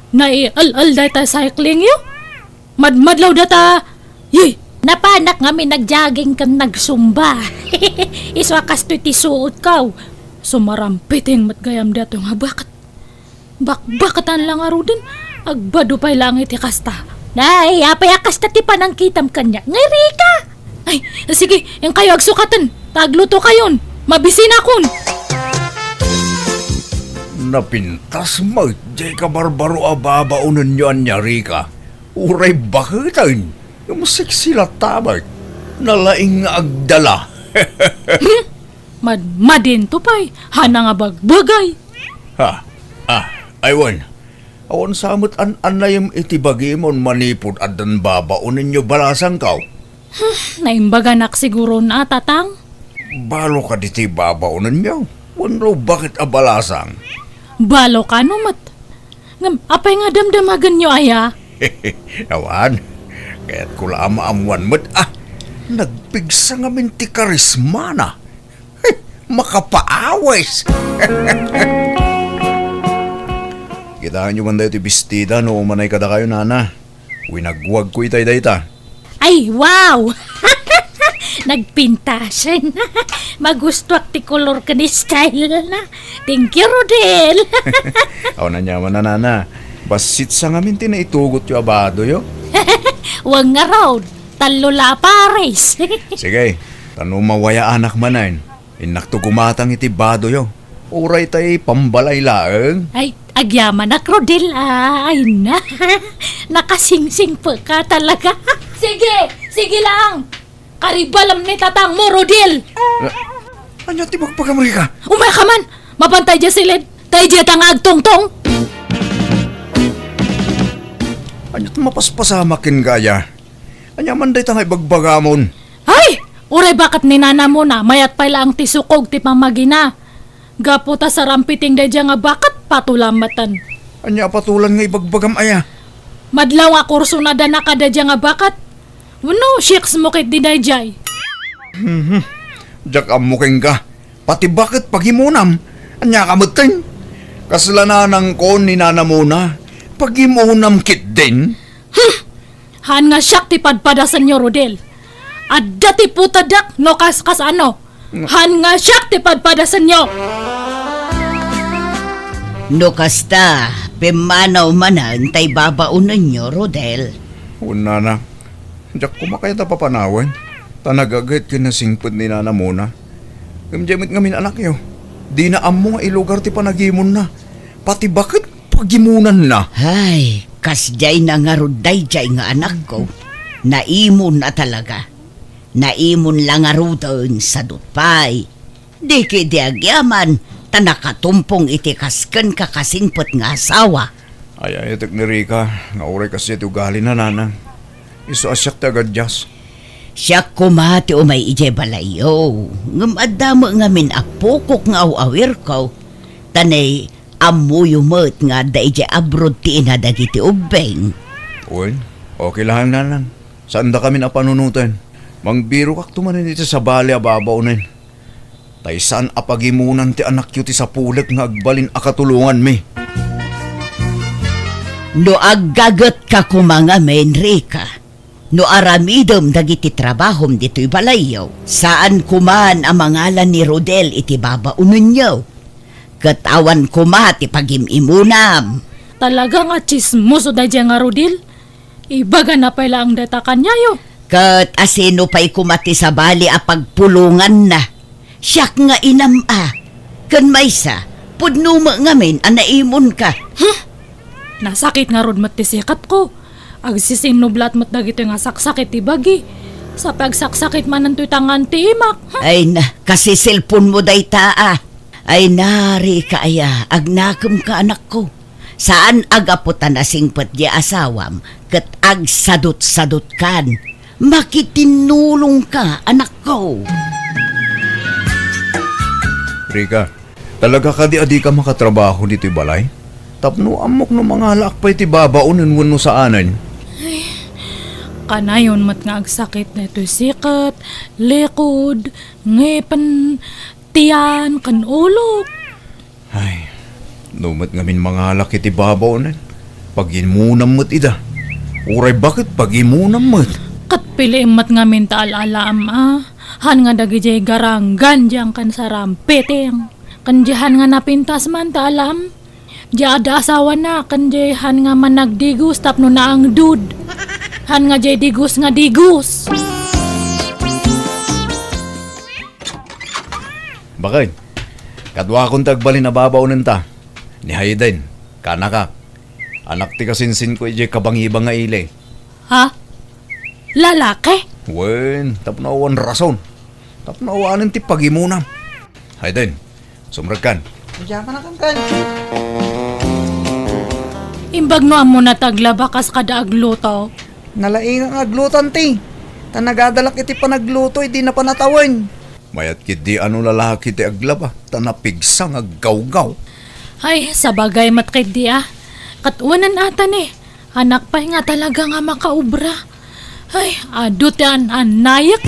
Naial-al dayta cyclingyo? Madmadlaw data, yey! Napanak ngamin nagjogging ken nagsumba. Isu a kastoy ti suotko. Sumarampiting met gayam daytoy nga baket. Bakbakatan la ngaruden, agbado pay laeng iti kasta. Nay, apay a kasta ti panangkitam kaniak, nga Rica? Ay, sige, inkayo agsukaten, ta agluto kayon, mabisinakon. Napintas met diay kabarbaro a babaonenyo ania, Rica. Uray baketen, ngem sexy latta met. Nalaing nga agdala. Hmm? Madmadinto pay, hana nga bagbagay. Ha? Ah, Ay wen, awan sa met an-annayem iti bagimon manipud addan babaonenyo balasangko. Naimbaganak siguron a, Tatang. Balo kadi ti babaonenyo wenno baket a balasang? Balo kano met. Ngem apay nga damdamagenyo aya? Awan, kayatko la a maammuan met a nagpigsa ngamin ti karismana. Makapaawis! Kitaenyo man dayo ti bestida no umanay kadakayo, nana. Winagwagko itay dayta. Ay, wow! Nagpintasen. Magustuak ti kolor ken style na. Thank you, Rodel. Awan aniaman a, nana. Bassit sa ngamin ti naitugotyo a badoyo. Wen ngarud, tallo la a pares. Sige, ta no mawayaanak manen, innakto gumatang iti badoyo. Uray tay pambalay laeng. Ay, agyamanak, Rodel. Ay na. Nakasingsingpet ka talaga. Sige, sige lang. Karibalem ni tatangmo, Rodel. Ania ti bagbagam, Rica? Umay ka man. Mapantay dia siled. Tay dia ta nga agtungtong. Ania ti mapaspasamak ken gaya? Ania man dayta nga ibagbagamon? Ay! Uray baket ni nanamona, mayat pay laeng ti sukog ti pammagina. Gapu ta sarampiting daydiay nga baket, patulan metten. Ania a patulan nga ibagbagam aya? Madlaw nga kursonadana kadaydiay nga baket. Wenno, siyeks mo ketdi daydiay. Mhm. Diak ammo kenka. Pati baket pagimonam. Ania ka metten? Kasla nanangko ni nanamona. Pagimonam ketdin? Hmm. Haan nga siak ti padpadasenyo, Rodel. Adda ti putadak no kas, kasano. Haan nga siak ti padpadasenyo. No kasta, pimmanaw manen tay babaonenyo, Rodel. Wen, nana. Diak koma kayat a papanawen. Ta nagaget ken nasingpet ni nanamona. Ngem diay met ngamin anakyo. Dina ammo nga ilugar ti panagimonna. Pati baket pagimonanna. Ay, kasdiay na ngarud daydiay nga anakko. Naimon a talaga. Naimon la ngaruden, sadut pay. Di ketdi agyaman, ta nakatumpong iti kas kenka kasingpet nga asawa. Ay-ayatek ni Rica, nga uray kasdiay ti ugalina, nanang. Isu a siak ti agadias. Siak koma ti umay idiay balayyo, ngem adda met ngamin a pukok nga aw-awirko, ta nay ammoyo met nga adda idiay abroad ti ina dagiti ubbing. Wen, okay lang, nanang. Saandakamin a panunoten. Mangbirokakto manen iti sabali a babaonen. Tay saan a pagimonan ti anakyo ti sapulek nga agbalin a katulonganmi. No aggagetka koma ngamin, Rica, no aramidem dagiti trabahom ditoy balayyo, saan koman a mangala ni Rodel iti babaonenyo. Ket awan koma ti pagim-imonam. Talaga nga tsismoso daydiay nga Rodel. Ibagana pay laeng dayta kaniayo. Ket asino pay koma ti sabali a pagpulonganna? Siak nga inam a. Ken maysa, pudno met ngamin a naimonka. Hmm? Nasakit ngarud met ti sikatko. Agsisinnublat met dagitoy nga saksakit ti bagi. Sa pagsaksakit manen toy tangan ti imak. Hmm? Ay na, kasi cellphone mo dayta a. Ay na, Rica aya, agnakemka, anakko. Saan a gapu ta nasingpet di asawam ket agsadut-sadutkan. Makitinnulongka, anakko. Rica, talaga kadi a dika makatrabaho ditoy balay? Tapno ammok no mangalaak pay ti babaonen wenno saanen. Kanayon met nga agsakit daytoy sikat, likod, ngipen, tiyan, ken ulok. Ay, no met ngamin mangalak iti babaonen, pagimonam met ida. Uray baket, pagimonam met. Ket piliem met ngamin ta al-alaam a, han nga dagidiay garanggan diay angkan sarampiting. Ken diay han nga napintas man ta alaam. Diay adda asawana, ken diay han nga managdigos tapno naangdud. Han nga diay digos nga digos. Bakay, kaduakon ti agbalin a babaonenta. Ni Hayden, kanakak. Anak ti kasinsinko idiay kabangibang nga ili. Ha? Lalaki? Wen, tapno awan rason. Tapno awanen ti pagimonam. Hayden, sumrekkan. Diay man a kankan. Imbag no ammona ti aglaba kas kada agluto. Nalaingak nga agluto, anti. Ta nagadalak iti panagluto, idi napan a tawen. Mayat ketdi a no lalaki ti aglaba, ta napigsa nga aggawgaw. Ay, sabagay met ketdi a. Ket wen ata ni, anak pay nga talaga nga makaobra. Ay, adu ti an-annayek.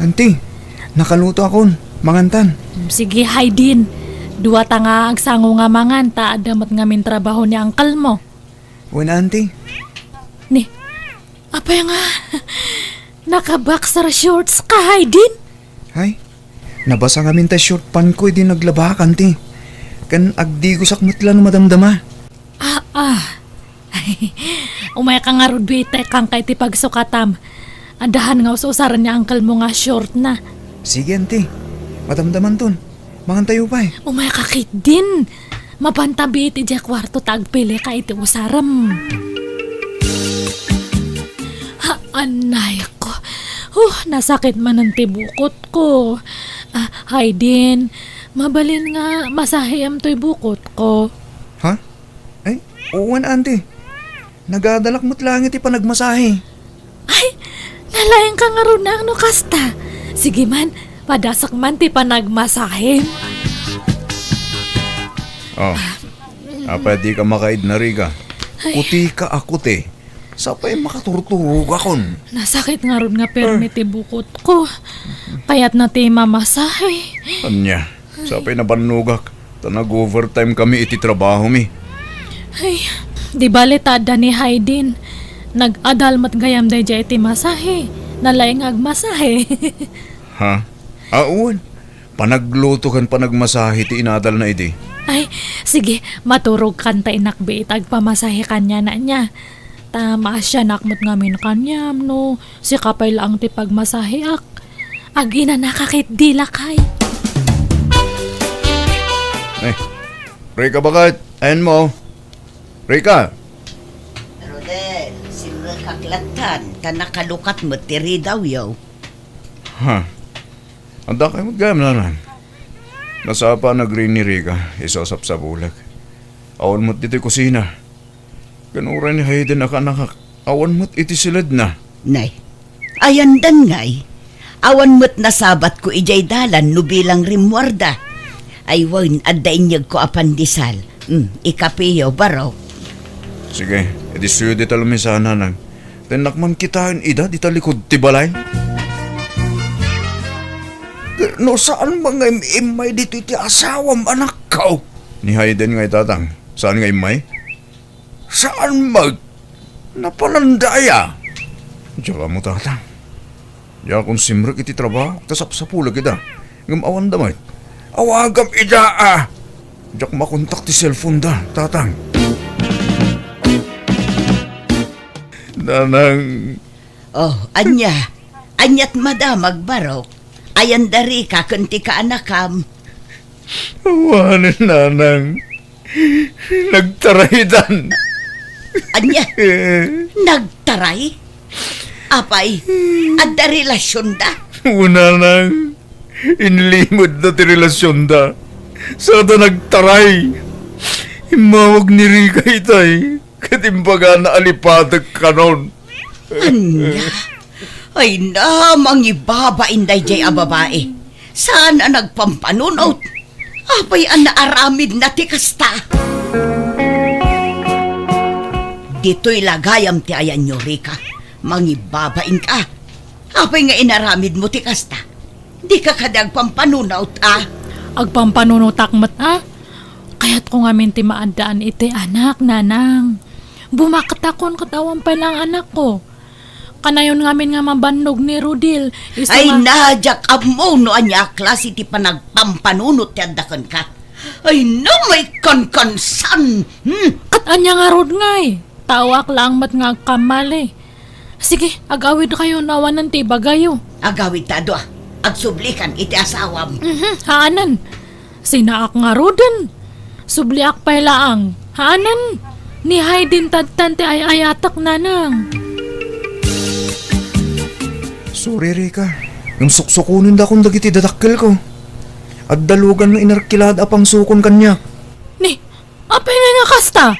Anti, nakalutoakon. Mangantan. Sige, Haydin. Duata nga agsango nga mangan, ta adda met ngamin trabaho ni uncle mo. Wen, anti. Ni, apay nga, naka-boxer shorts ka, Haydin? Ay, nabasa ngamin ta short pant ko idi naglabak, anti. Ken agdigosak met la no madamdama. Ah, ah. Umayka ngarud, wi, tekangka iti pagsukatam. Addahan nga us-usaren ni uncle mo nga short na. Sige, anti. Madamdamanton. Mangantayo pay. Umayka ketdin. Mapanta bi iti diay kuarto ta agpilika iti usarem. Ha, anay ko. Huh, nasakit manen ti bukot ko. Ah, Haydin, mabalin nga masahem toy bukot ko. Ha? Ay, wen, anti. Nagadalak met laeng iti panagmasahe. Ay, nalaingka ngarud no kasta. Sige man, padasak man ti panagmasahe. Oh, apay dika makaidna, Rica? Ay. Kutika a kuti. Sapay makaturturogakon. Nasakit ngarud nga permi ti bukot ko. Kayatna ti mamasahe. Ania? Sapay nabannogak, ta nag-overtime kami iti trabahomi. Ay, di bale ta adda ni Haydin. Nag-adal met gayam daydiay iti masahe. Nalaing nga agmasahe. Ha? Awan. Panagluto ken panagmasahe ti inadalna idi. Ay, sige, maturogkan ta inakbi ita agpamasahe kaniana nia. Ta maasianak met ngamin kaniam no sika pay laeng ti pagmasaheak. Aginanaka ketdi, lakay. Eh, Rica, baket? Ayanmo? Rica? Rodel, simrekak lattan, ta nakalukat met ti ridawyo. Ha? Adda kay met gayam, nanang? Nasapa a nagring ni Rica, isu a sapsapulek. Awan met ditoy kusina. Ken uray ni Haydin a kaanakak, awan met iti siledna. Nay, ayandan ngay. Awan met nasabatko idiay dalan no bilang rimmuarda. Ay wen, adda inyegko a pandesal. Hmm, ikapeyo, barok. Sige, idissoyo dita lamisa, nanang. Tennak man kitaen ida dita likud ti balay. No saan man nga im-immay ditoy ti asawam, anakko. Ni Haydin ngay, tatang. Saan nga immay? Saan met? Napalandaya. Diak ammo, tatang. Diakon simrek iti trabaho, ta sapsapulek ida. Ngem awan da met. Awagam ida, a! Diak makontak ti cellphone da, tatang. Nanang. Oh, ania? Aniat madamag, barok? Ayan da Rica ken ti kaanakam. Awanen, nanang. Nagtaraydan. Ania? Nagtaray? Apay, adda relasionda? Wen, nanang. Inlimedna ti relasionda. Sada nagtaray. Immawag ni Rica itay. Ket imbagana a lipatek kanon. Ania? Ay na, mangibabain daydiay a babai. Saan a nagpampanunot? Apay a naaramidna ti kasta? Ditoy la gayam ti ayanyo, Rica. Mangibabainka. Apay nga inaramidmo ti kasta? Dika kadi agpampanunot, a? Agpampanunotak met, a? Kayatko ngamin ti maaddaan iti anak, nanang. Bumaktakon ket awan pay laeng anakko. Kanayon ngamin nga mabannog ni Rodel, isu nga— Ay na, diak ammo no ania a klase ti panagpampanunot ti adda kenka. Ay na, maikankansan! Hmm? Ket ania ngarud ngay? Taoak laeng met nga agkammali. Sige, agawidkayo no awanen ti ibagayo. Agawidta a dua. Agsublikan iti asawam. Mhm, haanen. Sinaak ngaruden. Subliak pay laeng. Haanen. Ni Haydin tattan ti ay-ayatek, nanang. Sorry, Rica. Ngem suksukonendakon dagiti dadakkelko. Adda lugan nga inarkilada a pangsukon kaniak. Ni, Basta,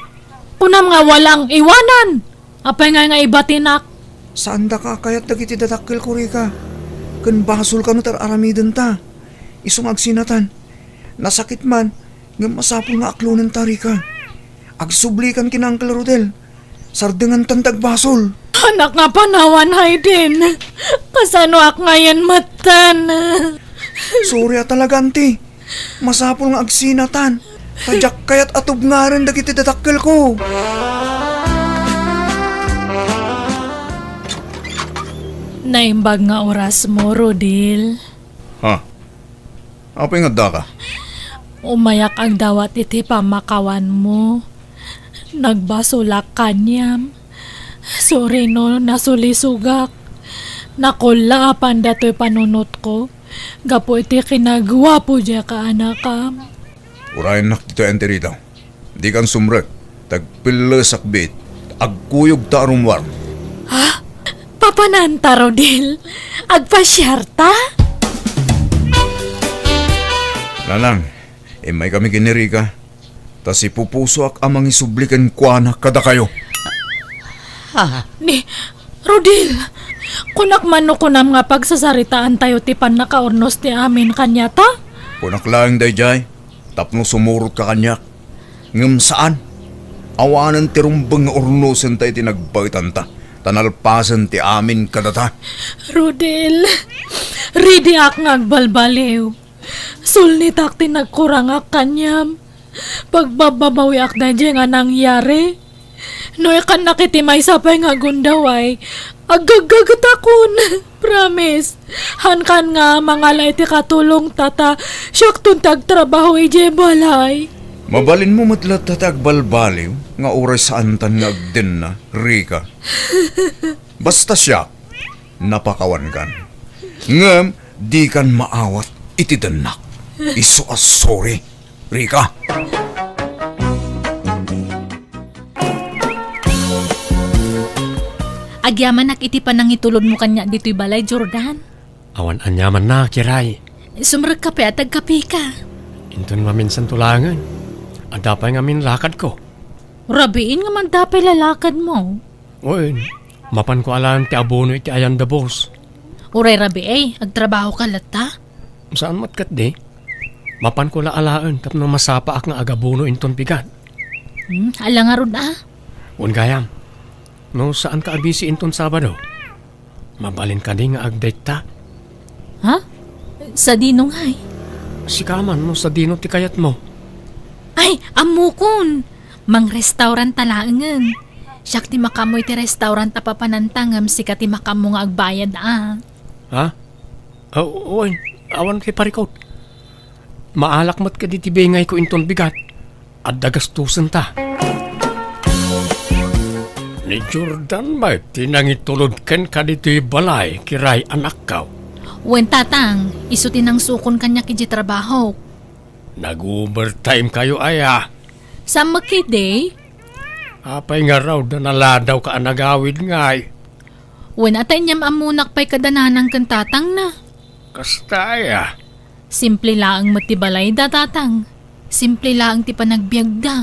kunam nga walang iwanan. Apay ngay nga ibatinak? Saandaka a kayat dagiti dadakkelko, Rica. Ken basol kano ti ar-aramidenta. Isu nga agsinatan. Nasakit man, ngem masapul nga aklonenta, Rica. Agsublikan ken Uncle Rodel. Sardengantan ti agbasol. Anak nga panawan, Hayden. Kasanoak ngayen metten? Sorry a talaga, Auntie. Masapul nga agsinatan. Ta diak kayat a tubngaren dagiti dadakkelko. Naimbag nga orasmo, Rodel. Ha? Apay nga addaka? Umayak agdawat iti pammakawanmo. Nagbasolak kaniam. Sorry no nasulisogak. Nakullaapan datoy panunotko gapu iti kinaguapo diay kaanakam. Urayennak ditoy, Auntie Rita. Dikan sumrek, ta agpillesak biit, agkuyogta a rummuar. Ha? Papananta, Rodel? Agpasiarta? Nanang, immaykami ken ni Rica, ta sipupusoak a mangisubli kenkuana kadakayo. Ha? Ni, Rodel, kunak man no kunam nga pagsasaritaantayo ti pannakaurnos ti amin kaniata? Kunak laeng daydiay, tapno sumurotka kaniak. Ngem saan. Awanen ti rumbeng nga urnosenta iti nagbaetanta, ta nalpasen ti amin kadata. Rodel, ridiak nga agbalbaliw. Sulnitak ti nagkurangak kaniam. Pagbabbabawiak daydiay nga nangyari. No ikannak iti maysa pay nga gundaway, aggaggagetakon. Promise. Hankan nga mangala iti katulongta ta siakton ti agtrabaho idiay balay. Mabalinmo met latta ti agbalbaliw nga uray saantan nga agdenna, Rica. Basta siak, napakawankan. Ngem dikan maawat iti dennak. Isu a sorry, Rica. Agyamanak iti panangitulodmo kaniak ditoy balay, Jordan. Awan aniamanna, Kiray. Sumrekka pay a tagkapeka. Inton maminsanto laengen. Adda pay ngamin lakadko. Rabiin nga adda pay lakadmo. Wen, mapanko alaen ti abono iti ayan da boss. Uray rabii, agtrabahoka latta? Saan met ketdi. Mapanko la alaen tapno masapaak nga agabono inton bigat. Hmm, ala ngarud a. Wen gayam, no saanka a busy inton Sabado, mabalin kadi nga agdate ta? Ha? Sadino ngay? Sika man no sadino ti kayatmo. Ay, ammokon! Mangrestaurant ta laengen. Siak ti makaammo iti restaurant a papananta ngem sika ti makaammo nga agbayad a. Ha? Aw, wen, awan ti parikut. Maalak met kadi ti bingayko inton bigat. Adda gastosenta. Ni Jordan met ti nangitulod kenka ditoy balay, Kiray, anakko. Wen, Tatang, isu ti nangsukon kaniak idiay trabahok. Nag-overtime kayo aya? Saan met ketdi. Apay ngarud a naladawka a nagawid ngay? Wen, ata inyam ammonak pay kada nanang ken tatangna. Kasta aya? Simple laeng met ti balayda, Tatang. Simple laeng ti panagbiagda.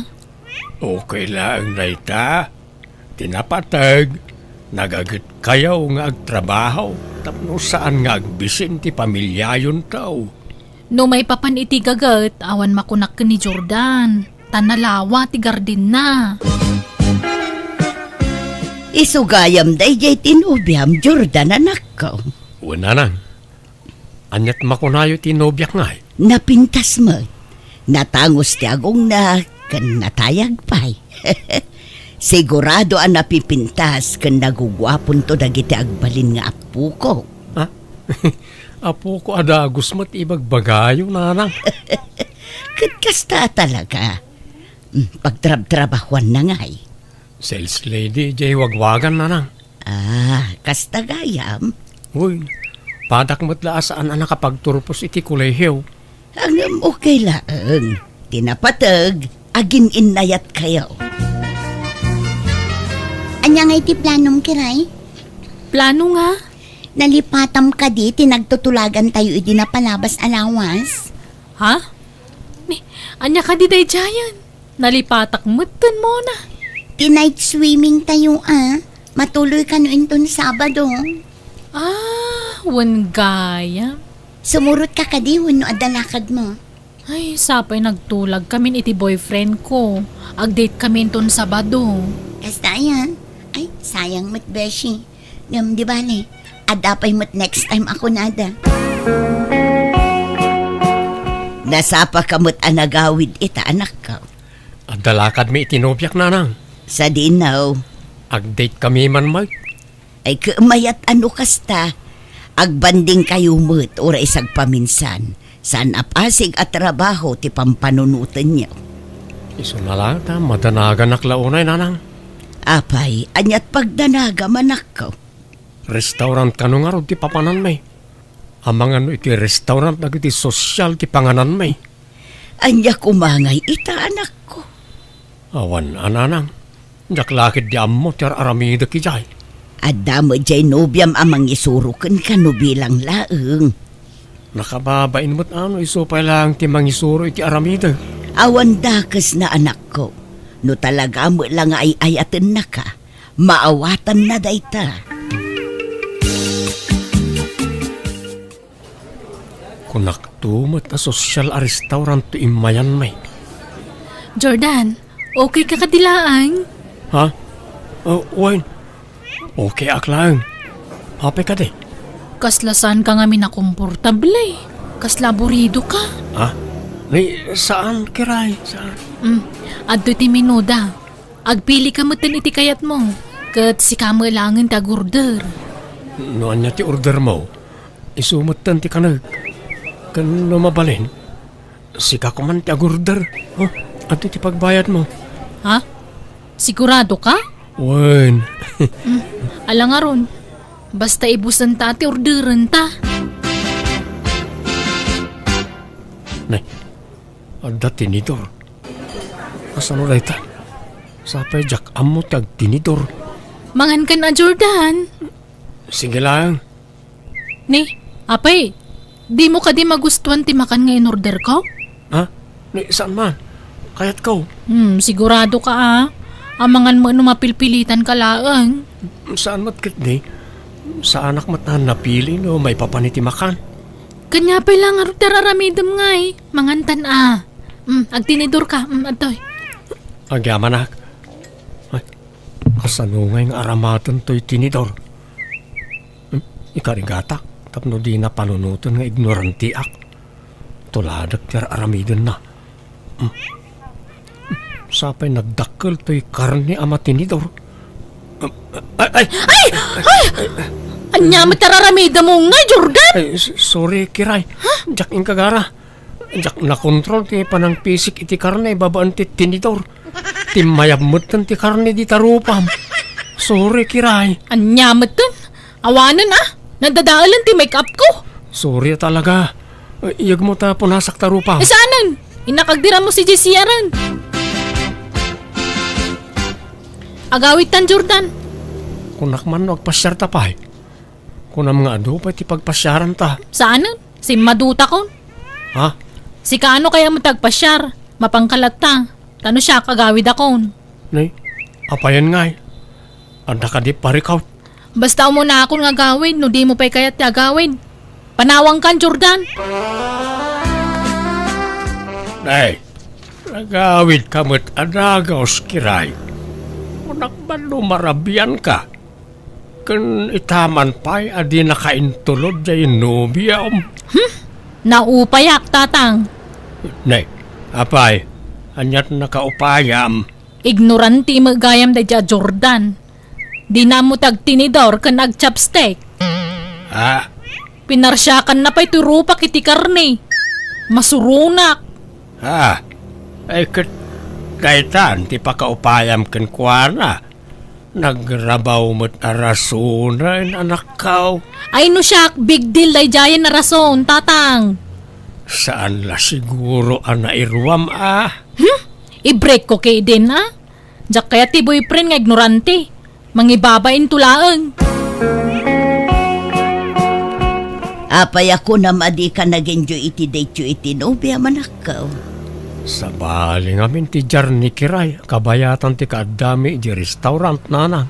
Okay laeng dayta. Ti napateg, nagagetkayo nga agtrabaho tapno saan nga agbisin ti pamiliayonto. No maipapan iti gaget, awan makunak ken ni Jordan, ta nalawa ti gardenna. Isu gayam daydiay ti nobiam, Jordan, anakko. Wen, nanang. Aniat makunayo ti nobiak ngay? Napintas met. Natangos ti agongna ken natayag pay. Sigurado a napipintas ken naguguaponto dagiti agbalin nga appoko. Ha? Appoko a dagus met ibagbagayo, nanang. Ket kasta a talaga. Mm, pagtrabtrabahuanna ngay. Sales lady, diay wagwagan, nanang. Ah, kasta gayam? Uy, padak met la a saan a nakapagturpos iti kolehiyo. Ngem okay laeng. Ti napateg, agin-innayat kayo. Ania ngay ti planom, Kiray? Plano nga? Nalipatam kadi ti nagtutulagan tayo idi napalabas a lawas? Ha? Ni, ania kadi daydiayen? Nalipatak metten, Mona. Ti night swimming tayo, a. Matuloy kano inton Sabado. Ah, wen gayam. Sumurot ka kadi wenno adda lakad mo? Ay, sapay nagtulag kamin iti boyfriend ko. Ag-date kami inton Sabado. Kasta aya? Ay, sayang met, beshi. Ngem di bale, adda pay met next time a kunada. Nasapa ka met a nagawid ita, anakko. Adda lakadmi iti nobiak, nanang. Sadino? Ag-date kami man, Mike. Ay, ket mayat a no kasta. Agbanding kayo met, uray sagpaminsan. Saan a pasig a trabaho ti pampanunotenyo. Isuna la ta madanaganak la unay, nanang. Apay, aniat pagdanagam, anakko? Restaurant kano ngarud ti papananmi? Amangan no iti restaurant dagiti sosyal ti pangananmi. Ania koma ngay ita, anakko? Awan a, nanang. Diak la ketdi ammo ti ar-aramidek idiay. Adda met diay nobiam a mangisuro kenka no bilang laeng. Nakababain met a no isu pay laeng ti mangisuro iti aramidek. Awan dakesna, anakko. No talaga met la nga ay-ayatennaka, maawatanna dayta. Kunakto met a sosyal a restaurant ti immayanmi. Jordan, okay ka kadi laeng? Ha? Oh, wen. Okay ak laeng. Apay kadi? Kasla saan ka ngamin a komportable. Kasla aburido ka. Ha? Ni, saan, Kiray? Saan? Mm, adto ti menuda. Agpili ka metten iti kayatmo. Ket sika met laengen ti agorder. No ania ti ordermo? Isu metten ti kanek. Ken no mabalin, sika koman ti agorder. Oh, adda ti pagbayadmo. Ha? Sigurado ka? Wen. Mm, ala ngarud. Basta ibusenta ti orderenta. Nay, adda tinidor. Kasano dayta? Sapay diak ammo ti agtinidor. Mangankan a, Jordan. Sige laeng. Ni, apay, dimo kadi magustuan ti makan nga inorderko? Ha? Ni, saan man? Kayatko. Hmm, sigurado ka, a. Amangan mo no mapilpilitan ka laeng. Saan met ketdi? Saanak met a napili no maipapan iti makan. Kanya pay lang ngarud ti ar-aramidem ngay. Mangantan a. Hmm, agtinidor ka. Hmm, adtoy. Agyamanak. Ay, kasano ngay nga aramaten toy tinidor? Hmm? Ikarigatak tapno dina panunoten nga ignorantiak. Tuladek ti ar-aramidenna. Hmm. Sapay nagdakkel toy karne a matinidor. Hmm. Ay, ay! Ay! Ay! Ania met ti ar-aramidem ngay, Jordan? Ay, s-, sorry, Kiray. Ha? Diak inkagara. Diak nakontrol ti panangpisik iti karne babaen ti tinidor. Timmayab metten ti karne dita rupam. Sorry, Kiray. Ania metten? Awanen a. Nadadaelen ti make-up ko. Sorry talaga. Iyegmo ta punasak ta rupam. Eh, saanen? Innak agdiram mo si J C R-en. Agawidtan, Jordan. Kunak man no agpasiar ta pay. Kunam nga adu pay ti pagpasiaranta. Saanen? Simmadutakon. Ha? Sika ano kaya mo ti agpasiar? Mapangkalatta. Ta no siak, agawidakon. Nay, apayen ngay? Adda kadi parikawt? Basta umunakon nga agawid no dimo pay kayat ti agawid. Panawangkan, Jordan. Nay, agawidka met a dagus, Kiray. Kunak man no marabianka. Ken itaman pay a dinaka intulod diay nobiam. Hmm? Naupayak, Tatang. Ne, apay, aniat nakaupayam? Ignorante met gayam daydiay a Jordan. Dina ammo ti agtinidor ken agchopstick. Ah? Pinarsiakanna pay ti rupak iti karne. Masuronak. Ah, ay ket daytan ti pakaupayam kenkuana. Nagrabaw met a rasonen, anakko. Ay no siak, big deal daydiayen a rason, Tatang. Saan la siguro a nairuam a? Hmm? I-break ko ketdin a? Diak kayat ti boyfriend nga ignorante. Mangibabainto laeng. Apay a kunam a dika nag-enjoy iti date-yo iti nobiam, anakko? Sabali ngamin ti diar ni Kiray, kabayatan ti kaaddami idiay restaurant, nanang.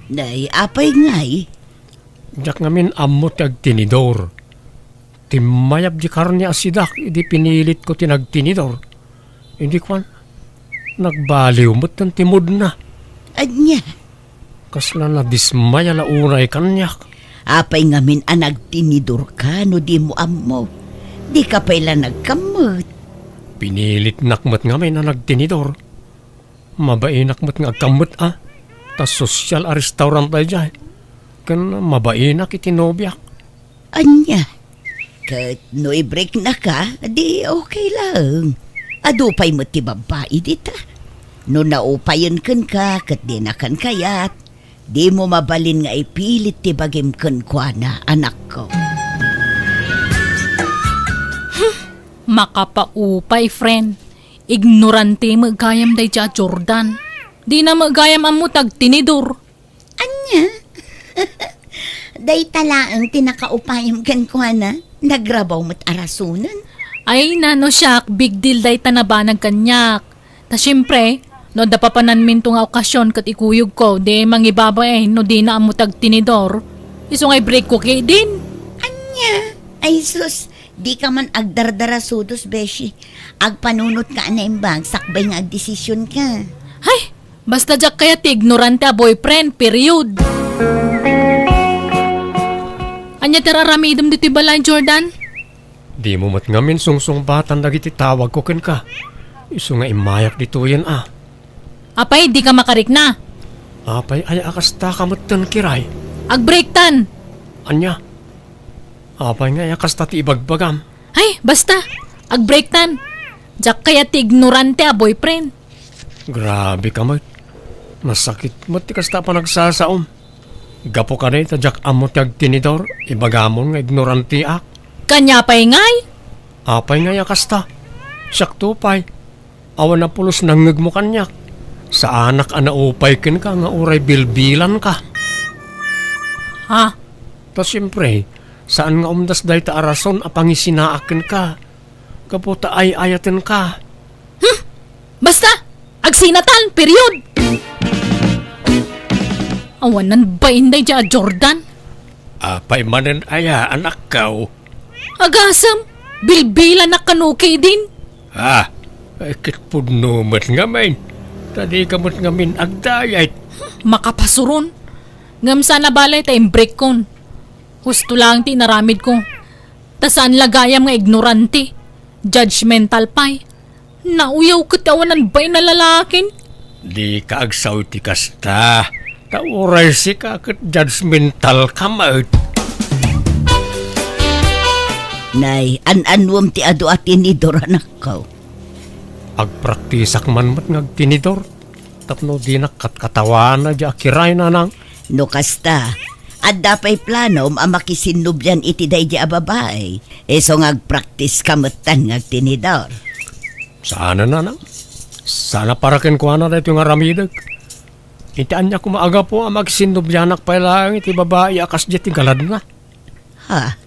Nay, apay ngay? Diak ngamin ammo ti agtinidor. Timmayab di karne a sidak idi pinilitko ti nagtinidor. Idi kuan, nagbaliw metten ti moodna. Ania? Kasla nadismaya la unay kaniak. Apay ngamin a nagtinidorka no dimo ammo? Dika pay la nagkammet. Pinilitnak met ngamin a nagtinidor. Mabainak met nga agkammet a. Ta sosyal a restaurant daydiay. Ken mabainak iti nobiak. Ania? Ket no i-breaknaka, di okay laeng. Adu pay met ti babbai dita. No naupayen kenka ket dinakan kayat, dimo mabalin nga ipilit ti bagim kenkuana, anakko. Makapaupay, friend. Ignorante met gayam daydiay a Jordan. Dina met gayam ammo ti agtinidor. Ania? Dayta laeng ti nakaupayam kenkuana. Nagrabaw met a rasonen. Ay, nano siak, big deal dayta nabanag kaniak. Ta siempre, no adda papananminto nga okasion ket ikuyogko, di mangibabain no dina ammo ti agtinidor. Isu nga i-breakko ketdin. Ania? Ay sus, dika man agdardarasudos, beshi. Agpanunotka a naimbag sakbay nga agdesisionka. Hay! Basta diak kayat ti ignorante a boyfriend, period. Ania ti ar-aramidem ditoy balay, Jordan? Dimo met ngamin sungsungbatan dagiti tawagko kenka. Isu nga immayak ditoyen a. Apay, dika makarikna? Apay aya a kastaka metten, Kiray? Ag-breaktan! Ania? Apay nga aya kasta ti ibagbagam? Ay, basta! Ag-breaktan! Diak kayat ti ignorante a boyfriend. Grabe ka met. Nasakit met ti kasta a panagsasaom. Gapu kadi ta diak ammo ti agtinidor, ibagamon nga ignoranteak. Kaniak pay ngay? Apay ngay a kasta? Siakto pay. Awan a pulos nangngegmo kaniak. Saanak a naupay kenka nga uray bilbilanka. Ha? Ta siempre, saan nga umdas dayta a rason a pangisinaak kenka. Gapu ta ay-ayatenka. Hmm? Basta! Agsinatan! Period! Awanan bain daydiay a Jordan. Apay manen aya, anakko? Agasem, bilbilanak kano ketdin. Ah, ay ket pudno met ngamin. Ta dika met ngamin agdayet. Makapasuron. Ngem saan a bale ta imbreakkon. Husto laeng ti inaramidko. Ta saan la gayam nga ignorante. Judgmental pay. Nauyaw ket awanan bain a lalakin. Dika agsaw iti kasta. Ta uray sika ket judgmental ka met. Nay, an-annuem ti adu a tinidor, anakko. Agpraktisak man met nga agtinidor. Tapno dinak katkatawana diay a Kiray, nanang. No kasta, adda pay planom a makisinnobian iti daydiay a babai, isu nga agpraktiska metten nga agtinidor. Saan a, nanang. Saan a para kenkuana daytoy nga aramidek. Iti ania koma a gapu a makisinnobianak pay laeng iti babai a kasdiay ti galadna? Ha?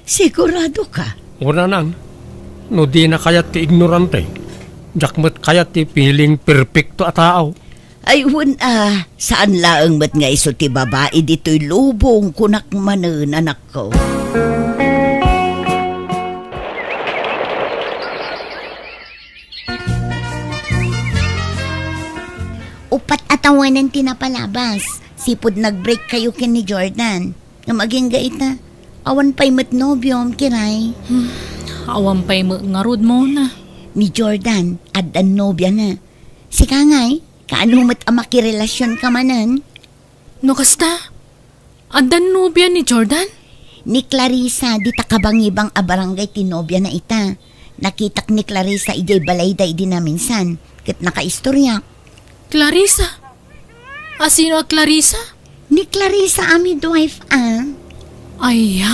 Siguradoka? Wen, nanang, no dina kayat ti ignorante, diak met kayat ti piling perpekto a tao. Ay, wen a, saan laeng met nga isu ti babai ditoy lubong, kunak manen, anakko. Uppat a tawenan ti napalabas. Sipud nag-break kayo ken ni Jordan. Ngem agingga ita, awan pay met nobiom, Kiray. Hmm, awan pay met ngarud, Mona. Ni Jordan, addan nobiana. Sika ngay, kaano met a makirelasionka manen? No kasta, addan nobia ni Jordan? Ni Clarissa, dita kabangibang a barangay ti nobiana ita. Nakitak ni Clarissa idiay balayda idi naminsan, ket nakaistoriak. Clarissa? Asino a Clarissa? Ni Clarissa a midwife a. Aya?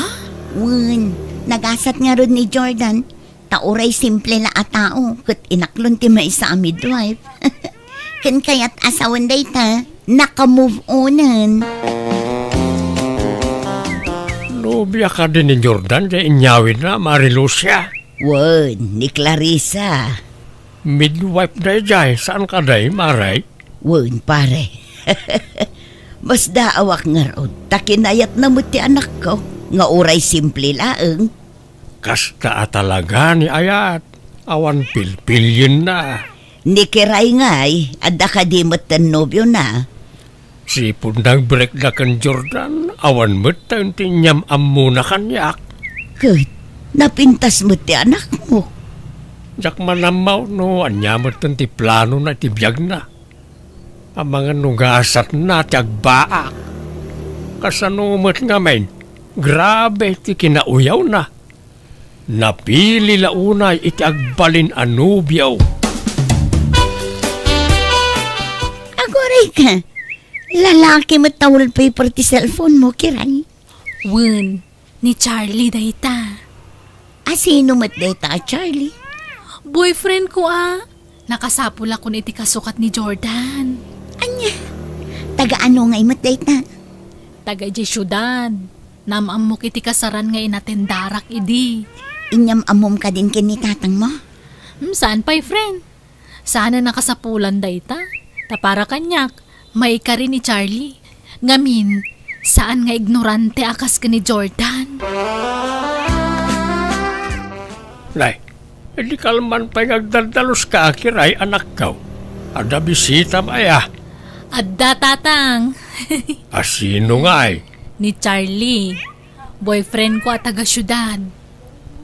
Wen, nagasat ngarud ni Jordan, ta uray simple la a tao, ket inaklon ti maysa a midwife. Ken kayat a sawen dayta, naka-move onen. Nobia kadi ni Jordan, diay inyawidna, Mari Lucia? Wen, ni Clarissa. Midwife daydiay, saan kadi, Mare? Wen, pare. Masdaawak ngarud, ta kinayatna met ti anakko, nga uray simple laeng. Kasta a talaga ni ayat, awan pilpilienna. Ni Kiray ngay, adda kadi metten nobiona? Sipud nagbreakda ken Jordan, awan metten ti inyam-ammona kaniak. Ket, napintas met ti anakmo. Diak man ammo no ania metten ti planona iti biagna. Amangan no gasatna ti agbaak. Kasano met ngamin, grabe ti kinauyawna. Napili la unay iti agbalin a nobio. Aguray ka. Lalaki met ta wallpaper ti cellphone mo, Kiray. Wen, ni Charlie dayta. A, sino met dayta a Charlie? Boyfriend ko a. Nakasapulakon iti kasukat ni Jordan. Ania? Taga ano ngay met dayta? Taga idiay siudad. Naam-ammok iti kasaran nga inatendarak idi. Inyam-ammom kadin ken ni tatangmo? Hmm, saan pay, friend? Saan a nakasapulan dayta? Ta para kaniak, maikari ni Charlie. Ngamin, saan nga ignorante a kas ken ni Jordan. Nay, idi kalman pay nga agdaldaluska, Kiray, anakko. Adda bisitam aya? Adda, Tatang. A, sino ngay? Ni Charlie. Boyfriend ko a taga siudad.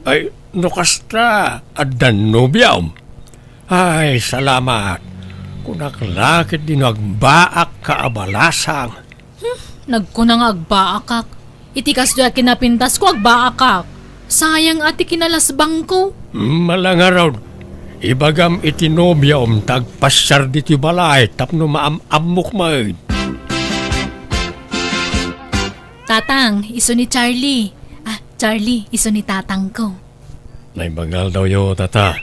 Ay, no kasta, adda nobiom? Ay, salamat. Kunak la ketdi no agbaakka a balasang. Hmm, nagkuna nga agbaakak. Iti kasdiay a kinapintasko, agbaakak. Sayang a ti kinalasbangko. Mala ngarud, ibagam iti nobiom ta agpasiar ditoy balay tapno maam-ammok met. Tatang, isu ni Charlie. Ah, Charlie, isu ni tatangko. Naimbag nga aldawyo, Tata.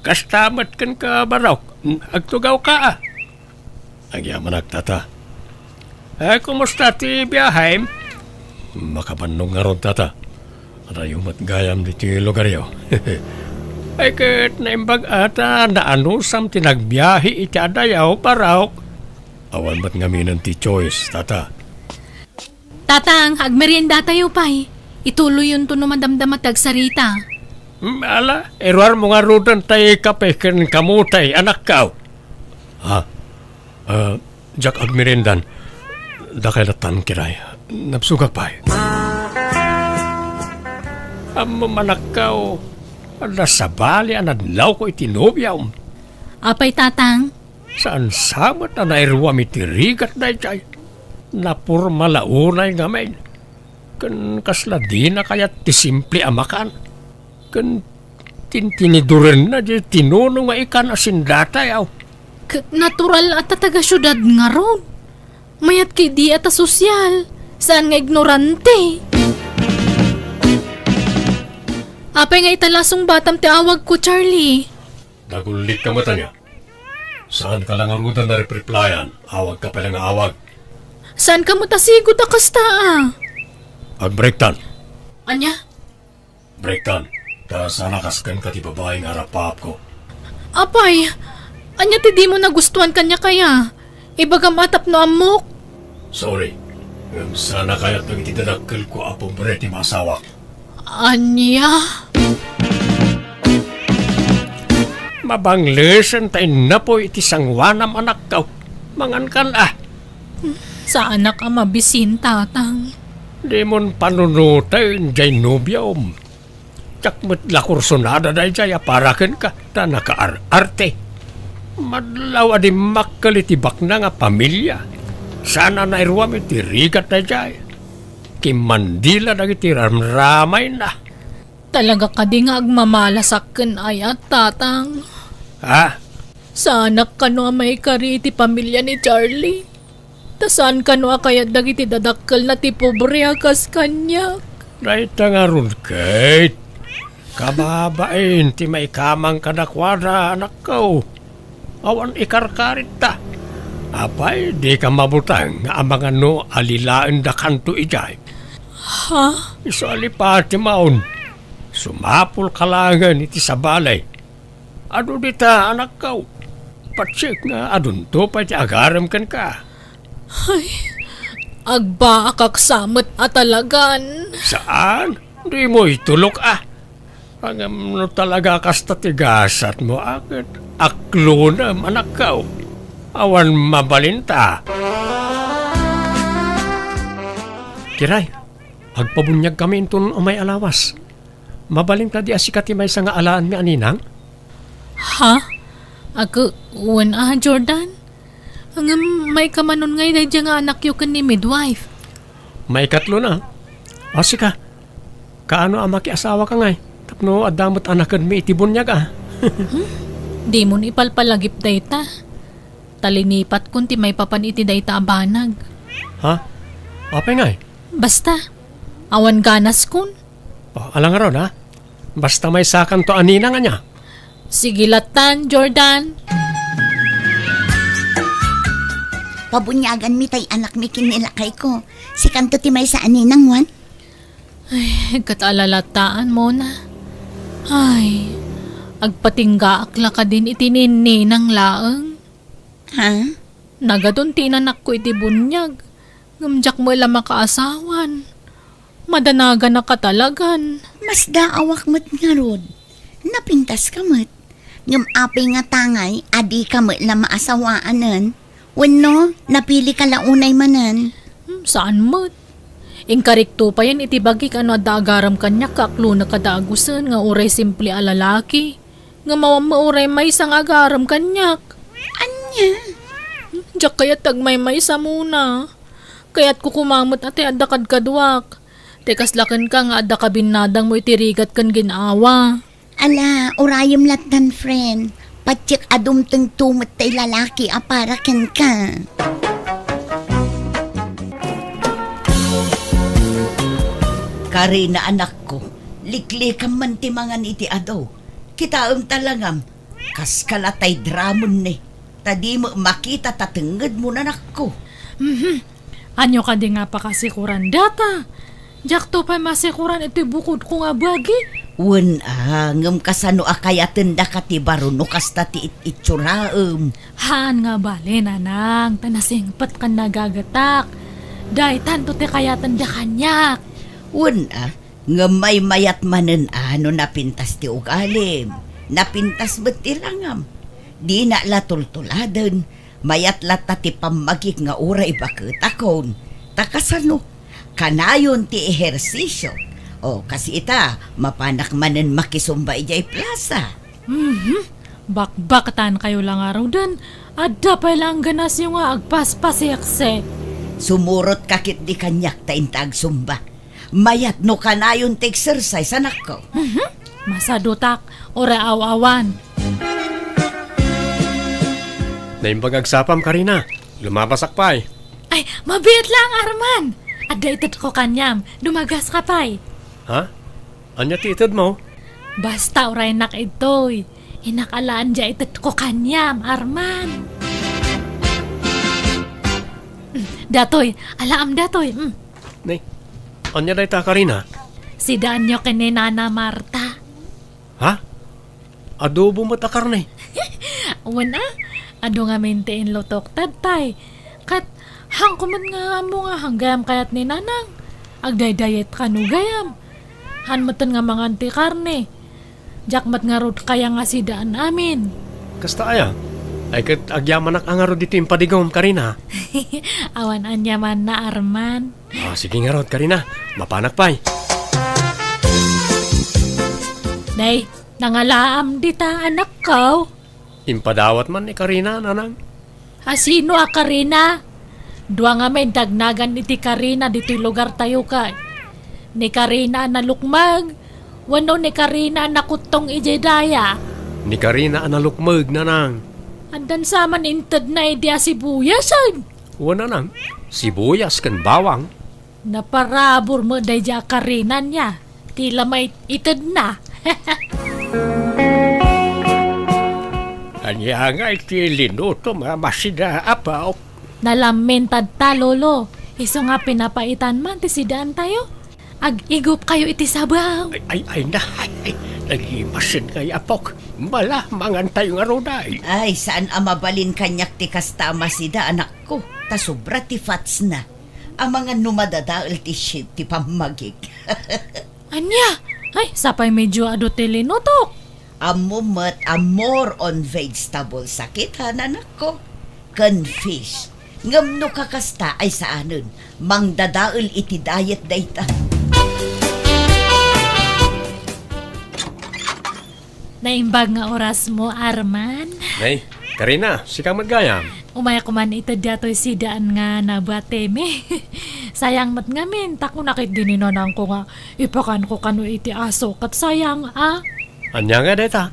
Kasta met kenka, Barok. Agtugawka, a. Agyamanak, Tata. Eh, kumusta ti biahem? Makabannog ngarud, Tata. Adayo met gayam ditoy lugaryo. Ay, ket naimbag a ta naanusam ti nagbiahe iti adayo, Barok. Awan met ngaminen ti choice, Tata. Tatang, agmeriendatayo pay. Ituloyonto no madamdama ti agsarita. Mm, ala, iruarmo ngaruden tay kape ken kamote, anakko. Ha? Ah, diak agmeriendan. Dakay lattan, Kiray. Nabsogak pay. Ammom, anakko, adda sabali a nadlawko iti nobiom. Apay, Tatang? Saan sa met a nairuam iti rigat daydiay. Naporma la unay ngamin. Ken kasla dina kayat ti simple a makan. Ken tintinidurenna diay tinuno nga ikan a sindatayo. Ket natural a ta taga siudad ngarud. Mayat ketdi a ta sosyal. Saan nga ignorante. Apay nga ita la sungbatam ti awagko, Charlie? Nagullitka met ania? Saanka la ngaruden a repreplayan. Awagka pay la nga awag. Saanka met a sigud a kasta, a? Agbreaktan. Ania? Breaktan. Ta saan a kas kenka ti babai nga arapaapko. Apay, ania ti dimo nagustuan kaniak aya? Ibagam a tapno ammok. Sorry. Ngem saan a kayat dagiti dadakkelko a pobre ti maasawak. Ania? Mabanglesen ta innapoy iti sangoanam, anakko. Mangankan a. Saanak a mabisin, Tatang. Dimon panunoten diay nobiom. Diak met la kursunada daydiay a para kenka, ta nakaar-arte. Madlaw a dimmakkel iti baknang a pamilia. Saan a nairuam iti rigat daydiay. Kimmandi la dagiti ramramayna. Talaga kadi nga agmamalasak ken ayat, Tatang? Ha? Saanak kano a maikari iti pamilia ni Charlie. Ta saan kano a kayat dagiti dadakkelna ti pobre a kas kaniak. Dayta ngarud, Kate. Kababain ti maikamang kadakuada, anakko. Awan ikarkarit ta. Apay, dika mabuteng nga amangan no alilaendakanto idiay. Ha? Isu a lipati maon. Sumapulka laengen iti sabali. Adu dita, anakko. Patsik nga adunto pay ti agarem kenka. Ay, agbaakak sa met a talagan. Saan? Dimo itulok, a. Ngem no talaga kasta ti gasatmo, a, ket aklonem, anakko. Awan mabalinta. Kiray, agpabuniagkami inton umay a lawas. Mabalinta di a sika ti maysa nga alaanmi a ninang? Ha? Ako, wen a, Jordan? Ngem maikamanon ngay daydiay nga anakyo ken ni midwife? Maikatlona. O sika, kaano a makiasawaka ngay? Tapno adda met a nakedmi iti buniag, a. Hmm? Dimon ipalpalagip dayta. Ta linipatkon ti maipapan iti dayta a banag. Ha? Apay ngay? Basta, awan ganaskon. O, ala ngarud, a. Basta maysakanto a ninang ania. Sige lattan, Jordan. Pabuniaganmi tay anakmi ken ni lakayko. Sikanto ti maysa a ninang, wen? Ay, ket ala lattan, Mona. Ay, agpatinggaak la kadin iti ninang laeng. Ha? Nagadun ti inanakko iti buniag, ngem diak met la makaasawan. Madanaganak a talagan. Masdaawak met ngarud. Napintaska met. Ngem apay nga tangay a dika met la maasawaanen? Wenno, napilika la unay manen? Hmm, saan met. Inkarikto payen iti bagik a no adda agarem kaniak, aklonek a dagusen nga uray simple a lalaki. Ngem awan met uray maysa nga agarem kaniak. Ania? Diak kayat ti agmaymaysa, Mona. Kayatko koma met a ti adda kadkaduak. Ti kasla kenka nga adda kabinnadangmo iti rigat ken gin-awa. Ala, urayem lattan, friend. Patiek a dumtengto met tay lalaki a para kenka. Karina, anakko, liklikam man ti mangan iti adu. Kitaem ta langam, kaskala tay dramon ni, ta di met makita ta tengngedmo, nanakko. Mhm. Ania kadi nga pakasikuran data? Diakto pay masikuran iti bukodko nga bagi. Wen a, ngem kasano a kayatendaka ti baro no kasta ti it-ituraem? Haan nga bale, nanang, ta nasingpet ken nagagetak. Daytanto ti kayatenda kaniak. Wen a, ngem maymayat manen a no napintas ti ugalim, napintas met ti langam. Dina la tultuladen, mayat latta ti pammagik nga uray baketakon. Ta kasano? Kanayon ti ehersisio. O, kas ita, mapanak manen makisumba idiay plasa. Mhm. Bakbaktankayo la ngaruden. Adda pay la ganasenyo nga agpaspasiksi. Sumurotka ketdi kaniak ta inta agsumba. Mayat no kanayon ti exercise, anakko. Mhm. Masadutak, uray aw-awan. Naimbag agsapam, Karina. Lumabasak pay. Ay, mabiit lang, Arman. Adda itedko kaniam. Dumagaska pay. Ha? Ania ti itedmo? Basta uraynak idtoy. Innak alaen diay itedko kaniam, Arman. Mm, datoy, alaam datoy. Mm. Ni, ania dayta, Karina? Sidaanyo ken ni Nana Marta. Ha? Adobo met a karne? Wen a, adu ngamin ti inlutok tatay. Ket, haanko met nga ammo nga han gayam kayat ni Nanang. Agdaydiet kano gayam. Han metten nga mangan ti karne. Diak met ngarud kaya nga sidaan amin. Kasta aya? Ay ket agyamanak a ngarud ditoy impadigom, Karina. Awan aniamanna, Arman. Ah, sige ngarud, Karina. Mapanak pay. Nay, nangalaam dita, anakko. Impadawat man ni Karina, nanang. A, sino a Karina? Dua ngamin ti agnagan iti Karina ditoy lugartayo ket. Ni Karina a nalukmeg, wenno ni Karina a nakuttong idiay daya? Ni Karina a nalukmeg, nanang. Addan sa man intedna idi a sibuyas, ay? Wen, nanang. Sibuyas ken bawang. Naparabur met daydiay a Karina nia. Ti la maitedna. Ania ngay ti linutom a masida, apo? Nalamin tatta, Lolo. Isu nga pinapaitan man ti sidaantayo. Ag-igupkayo iti sabaw. Ay, ay, ay, na. Ay, ay. Nagimasin ngay, apok. Mala, mangantayo ngarud, ay. Ay, saan a mabalin kaniak ti kasta a masida, anakko. Ta sobra ti fatsna. Amangan no madadael ti shape ti pammagik. Ania? Ay, sapay medyo adu ti linutok. Ammo met a more on vegetables a kitan, anakko. Ken fish. Ngem no kakasta ay saanen, mangdadael iti diet dayta. Naimbag nga orasmo, Arman. Nay, Karina, sika met gayam. Umayko man ita diatoy sidaan nga nabatemi. Sayang met ngamin, ta kunak iti ni nanangko nga ipakanko kano iti aso, ket sayang a. Ania nga dayta?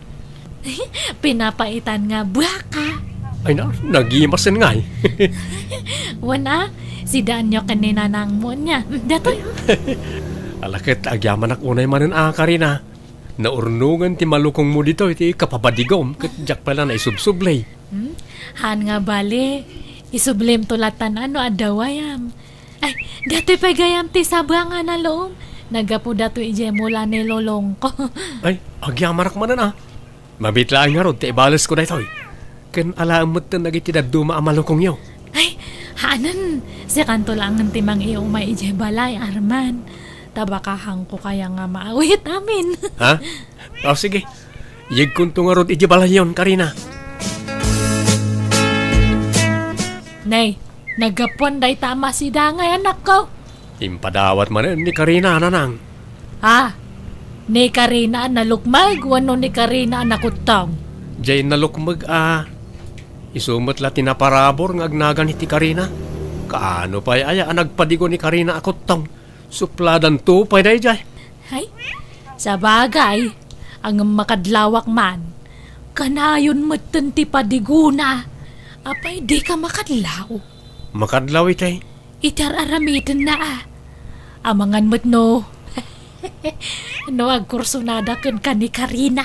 Pinapaitan nga buaka. Ay na, nagimasen ngay. Wen a, sidaanyo ken ni nanangmo nia. Mm, datoy. Ala ket agyamanak unay manen a, Karina. Naurnongen ti malukongmo ditoy ti kapapadigom ket diak pay la naisubsubli. Hmm? Haan nga bale, isublimto latan no adda wayam. Ay, datoy pay gayam ti sabang a nalom. Naggapu datoy idiay mula ni lolongko. Ay, agyamanak manen a. Mabiit laeng ngarud ti ibalesko daytoy. Ken alaem metten dagiti dadduma a malukongyo. Ay, haanen, sikanto laengen ti mangiumay idiay balay, Arman. Ta baka haanko kaya nga maawit amin. Ha? O, sige. Yegkonto ngarud idiay balayyon, Karina. Nay, naggapuan dayta a masidangay, anakko. Impadawat manen ni Karina, nanang. Ah, ni Karina a nalukmeg wenno ni Karina a nakuttong? Jay nalukmeg a. Isu met la ti naparabur nga agnagan iti Karina. Kaano pay aya a nagpadigo ni Karina a kuttong? Supladanto pay dayjay. Hay, sabagay, ngem makadlawak man. Kanayon metten ti padigona. Apay, dika makadlaw? Makadlaw itay. Iti ar-aramiden na a. Amangan met no, no agkursonada kenka ni Karina.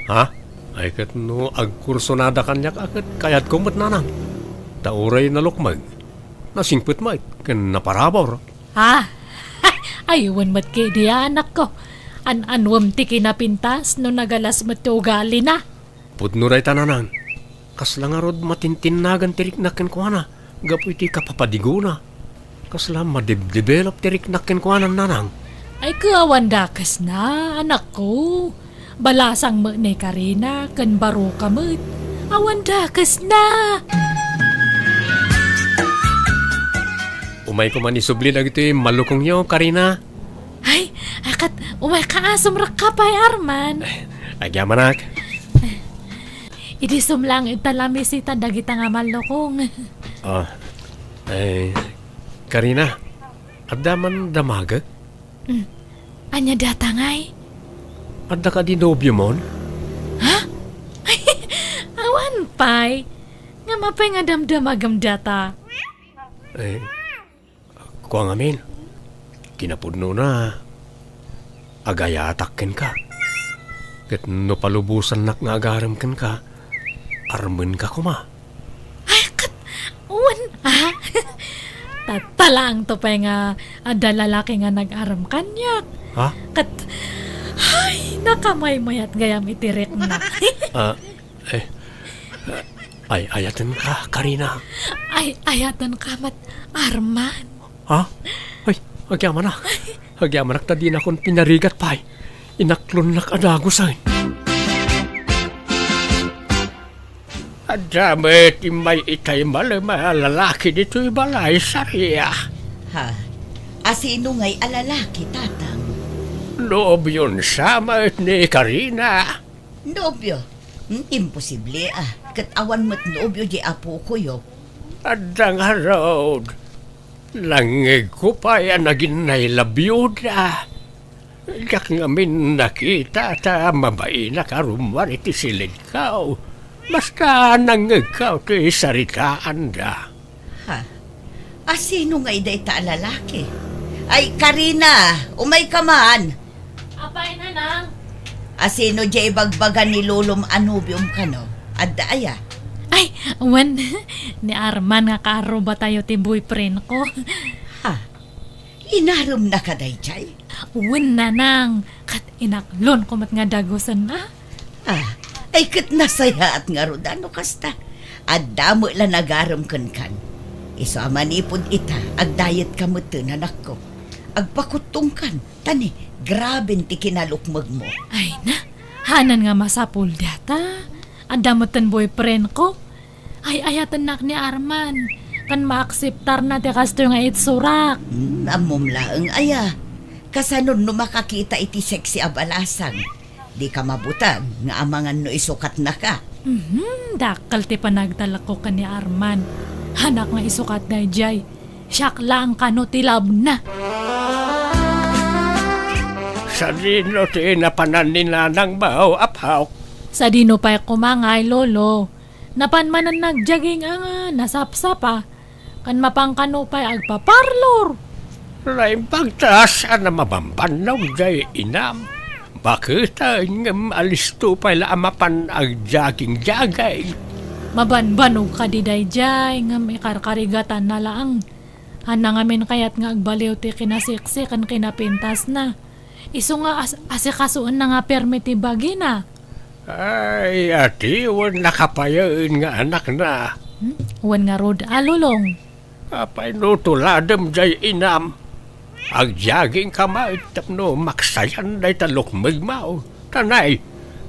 Ha? Ay ket no agkursonada kaniak a ket kayatko met nanang. Ta uray nalukmeg, nasingpet met ken naparabur. Ah, ay, wen met ketdi, anakko. An-anuem ti kinapintas no nagalas met ti ugalina. Pudno dayta, nanang. Kasla ngarud matintinnagan ti riknak kenkuana gapu iti kapapadigona. Kasla madebdevelop ti riknak kenkuana, nanang. Ay, ket awan dakesna, anakko. Balasang met ni Karina ken baroka met. Awan dakesna. Umayko man isubli dagitoy malukongyo, Karina. Ay, akat, umayka a, sumrekka pay, Arman. Agyamanak. Idi sumlang ita la misita dagita nga malukong. Ah, ay, Karina, adda man damagek? Hmm. Ania data ngay? Adda kadi nobiomon? Ha? Awan pay. Ngem apay nga damdamagem data? Eh, kua ngamin, kinapudnona, agayatak kenka. Ket no palubosannak nga agarem kenka, armenka koma. Ay, ket, wen, ah. Tatta laeng to pay nga adda lalaki nga nag-arem kaniak. Ha? Ket, ay, nakamaymayat gayam iti rikna. Ah, eh, ay, ayatenka, Karina. Ay, ayatenka met, Arman. Ha? Ay, agyamanak. Agyamanak ta dinakon pinarigat pay. Inaklonnak a dagusen. Adda met immay itay malem a lalaki ditoy balay, Saria. Ha? Asino ngay a lalaki, Tatang? Nobion sa met ni Karina. Nobio? Hmm, imposible, ah. Ket awan met nobio di apokoyo. Adda ngarud. Nangngegko pay a naginnay la biuda. Diak ngamin nakita ta mabainak a rummuar iti silidko. Basta nangngegko ti saritaanda. Ha? Asino ngay dayta a lalaki? Ay, Karina, umayka man. Apay, nanang? Asino diay ibagbaga ni lolom a nobiom kano? Adda aya? Ay, wen, ni Arman nga kaarrubatayo ti boyfriend ko. Ha? Inaremnaka daydiay? Wen, nanang, ket Inaklonko met nga dagusen, a. Ah, ay ket nasayaat ngarud a no kasta. Adda met la nagarem kenkan. Isu a manipud ita, agdayetka metten, anakko. Agpakuttongkan, ta ni, graben ti kinalukmegmo. Ay na, hanan nga masapul dayta. Adda metten boyfriendko. Ay-ayatennak ni Arman, ken maakseptarna ti kastoy nga itsurak. Hmm, ammom laeng aya. Kasano no makakita iti sexy a balasang? Dika mabuteng nga amangan no isukatnaka. Mhm, dakkel ti panagtalekko ken ni Arman. Hanak nga isukat daydiay. Siak laeng kano ti labna. Sadino ti napanan ni Nanang Bao, Apok? Sadino pay koma ngay, Lolo? Napan manen nagjogging a nga nasapsapa, ken mapan kano pay agpaparlor. Naimbag ta saan a mabambannog jay inam. Baketen ngem alisto pay la a mapan agjogging-jogging. Mabanbanog kadi daydiay, ngem ikarkarigatanna laeng. Haanna ngamin kayat nga agbaliw ti kinasiksi ken kinapintasna. Isu nga as-, asikasoenna nga permi ti bagina. Ay, adi, wen nakapayaen nga anakna. Hmm? Wen ngarud a, Lolong. Apay no tuladem jay inam? Agjoggingka met tapno maksayan dayta lukmegmo. Tanay,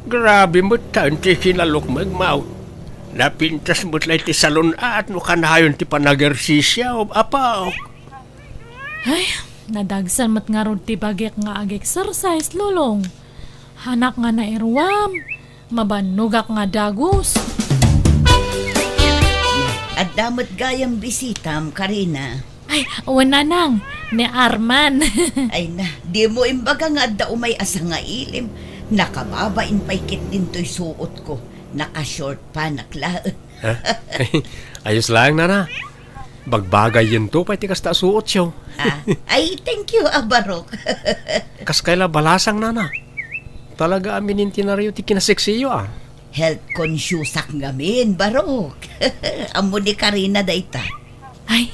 grabe metten ti kinalukmegmo. Napintas met la iti salon-at no kanayon ti panagersisio, Apok. Ay, nadagsen met ngarud ti bagik nga ag-exercise, Lolong. Hanak nga nairuam, mabannogak nga dagus. Adda met gayam bisitam, Karina. Ay, wen, Nanang, ni Arman. Ay na, dimo imbaga nga adda umay a sangailim. Nakababain pay ketdin toy suotko. Naka-short pants laeng. Ha? Ayos laeng, Nana. Bagbagayyento pay ti kasta a suotyo. Ah, ay, thank you, a, Barok. Kas kayla balasang, Nana. Talaga a minintinaryo ti kinaseksiyo, a. Health consciousak ngamin, Barok. Ammo ni Karina dayta. Ay,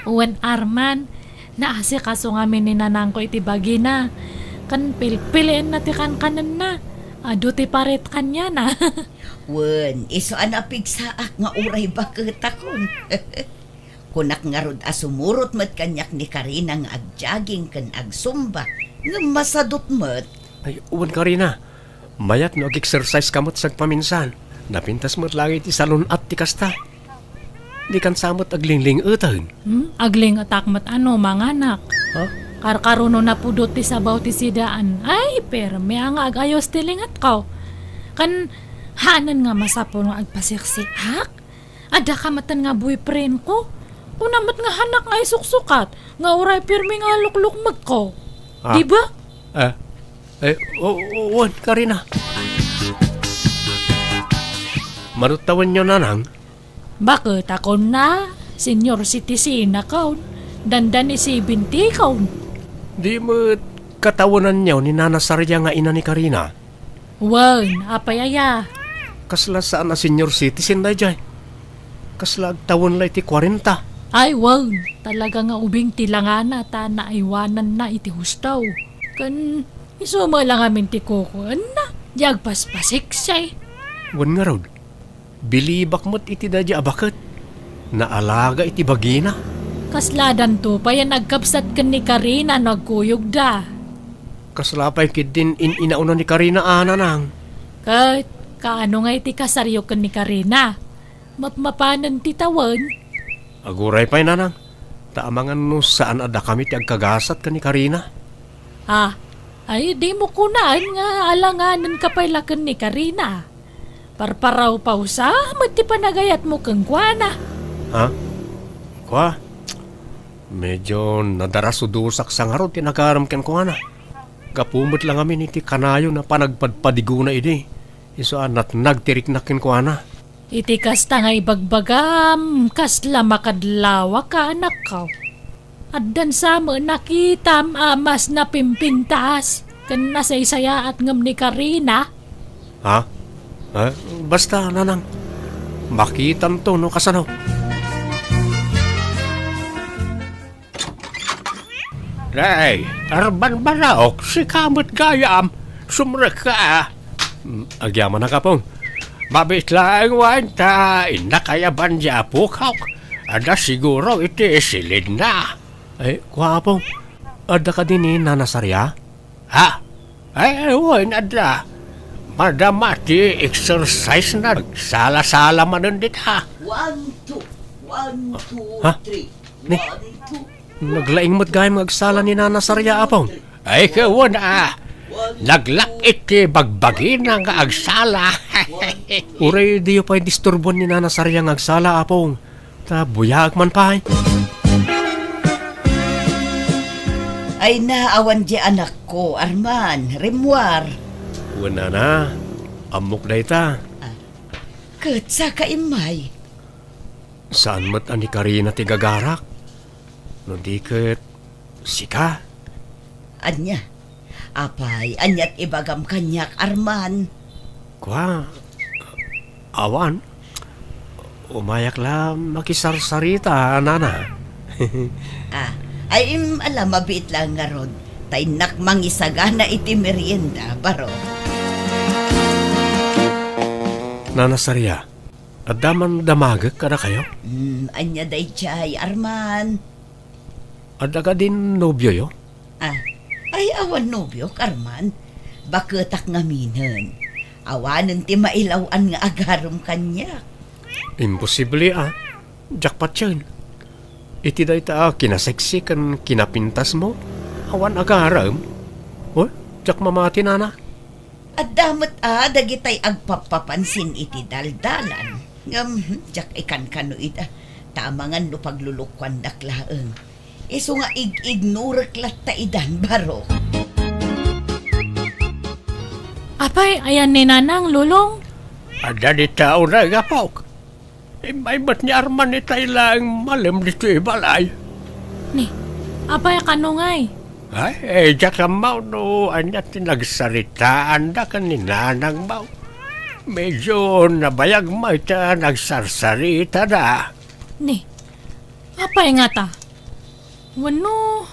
wen, Arman, naasikaso ngamin ni nanangko iti bagina. Ken pilpilienna ti kankanenna. Adu ti paret kaniana. Wen, isu a napigsaak nga uray baketakon. Kunak ngarud a sumurot met kaniak ni Karina nga agjogging ken agsumba, ngem masadut met. Ay, wen, Karina, mayat no ag-exercise ka met sagpaminsan. Napintas met laeng iti salon-at ti kasta. Dikan sa met aglingling-eten. Hmm? Agling-etak met a no manganak. Ha? Karkaro no napudot ti sabaw ti sidaan. Ay, permi a nga ag-ayos ti lingetko. Ken, hanen nga masapul nga agpaseksiak? Adda ka metten nga boyfriendko. Kuna met nga hanak nga isuksukat, nga uray permi nga luklukmegko. Ah. Di ba? Eh, eh, o, o, wen, Karina. Manut tawenyo, Nanang? Baket a kunna, senior citizen akon, dandani seventy kon. Di met katawenanyo ni Nana Saria nga ina ni Karina? Wen, apay aya? Kasla saan a senior citizen daydiay. Kasla agtawen la iti kuarenta. Ay, wen, talaga nga ubing ti langana ta naaywananna iti husto. Ken isu met la ngamin ti kukuenna, di agpaspaseksi. Wen ngarud, bilibak met iti daydiay a baket. Naalaga iti bagina. Kasladanto pay a nagkabsat ken ni Karina no agkuyogda. Kasla pay ketdin in-inauna ni Karina a, Nanang? Ket kaano nga iti kasaryo ken ni Karina? Mapmapanen ti tawen? Aguray pay, Nanang. Ta amangan no saan a dakami ti agkagasat ken ni Karina. Ah, ay, dimo kunaen nga alanganenka pay la ken ni Karina. Parparawpawsa met ti panagayatmo kenkuana. Ha? Kua? Medyo nadarasudosak sa ngarud ti nagarem kenkuana. Gapu met la ngamin iti kanayon a panagpadpadigona idi. Isu a natnag ti riknak kenkuana. Iti kasta nga ibagbagam, kasla makadlawaka, anakko. Addan sa met nakitam a mas napimpintas ken nasaysayaat ngem ni Karina. Ha? Eh, basta, Nanang, makitanto no kasano. Nay, Arman Barok, sika met gayam. Sumrekka, a. Mm, agyamanak, Apong. Mabiit laeng wen ta innak a yaban ti apok. Adda siguro iti silidna. Ay, kua, Apong. Adda kadi ni Nana Saria? Ha? Ay, ay, wen, adda. Madama ti exercise na. Sala-sala manen dita. One, two. One, two, Ha? Three. Ni? One, two. Naglaing met gayam nga agsala ni Nana Saria, Apong. Ay, ket wen, a. Naglak iti bagbagina nga agsala. Uray diyo pay disturbuan ni Nana Saria nga agsala, Apong. Ta buyaak man pay. Ay na, awan di anakko, Arman, rimmuar. Wen, Nana, ammok dayta. Ah, ket saka immay. Saan met a ni Karina ti gagarak? No di ket sika? Ania? Apay, aniat ibagam kaniak, Arman? Kua, awan. Umayak la makisarsarita, Nana. Ah, ay, im, ala, mabiit la ngarud. Ta innak mangisagana iti merienda, baro. Nana Saria, adda man damagek kadakayo? Hmm, ania daydiay, Arman? Adda kadin nobioyo? Ah, ay, awan nobiok, Arman. Baketak ngaminen. Awanen ti mailaw-an nga agarem kaniak. Imposible, a. Diak patien. Iti dayta a kinaseksi ken kinapintasmo, awan agarem. Oy, diak mamati, Nana. Adda met a dagitay agpappapansin iti daldalan. Ngem, hmm, diak ikankano ida. Ta amangan no paglulukuandak laeng. Isu nga ig-ignorek latta idan, baro. Apay, ayan ni Nanang, Lolong? Adda dita unay, apok. Immay met ni Arman itay laeng malem ditoy balay. Ni, apay kano ngay? Ay, eh, diak ammo no ania ti nagsaritaanda ken ni Nanang mo. Medyo nabayag met a nagsarsaritada. Ni, apay ngata? Wenno,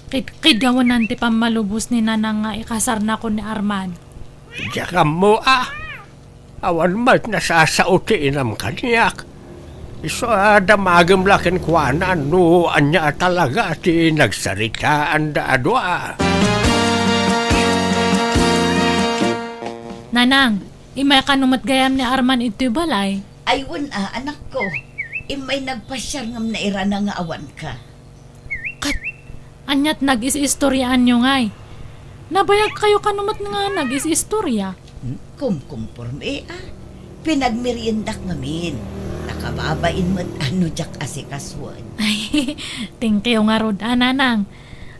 kidkid awanan ti pammalubos ni Nanang nga ikasarnakon ni Arman? Diak ammo a. Awan met nasasao ti inam kaniak. Isu a damagem la kenkuana no ania a talaga ti nagsaritaanda a dua. Nanang, immay kano met gayam ni Arman itoy balay? Ay, wen a, anakko. Immay nagpasiar ngem nairana nga awanka. Ket, aniat nagis-istoriaanyo ngay? Nabayagkayo kano met nga nagis-istoria? Hmm, kumkumporme, a. Pinagmeriendak ngamin. Nakababain met a no diak asikasuen. Ay, thank you ngarud, a, Nanang.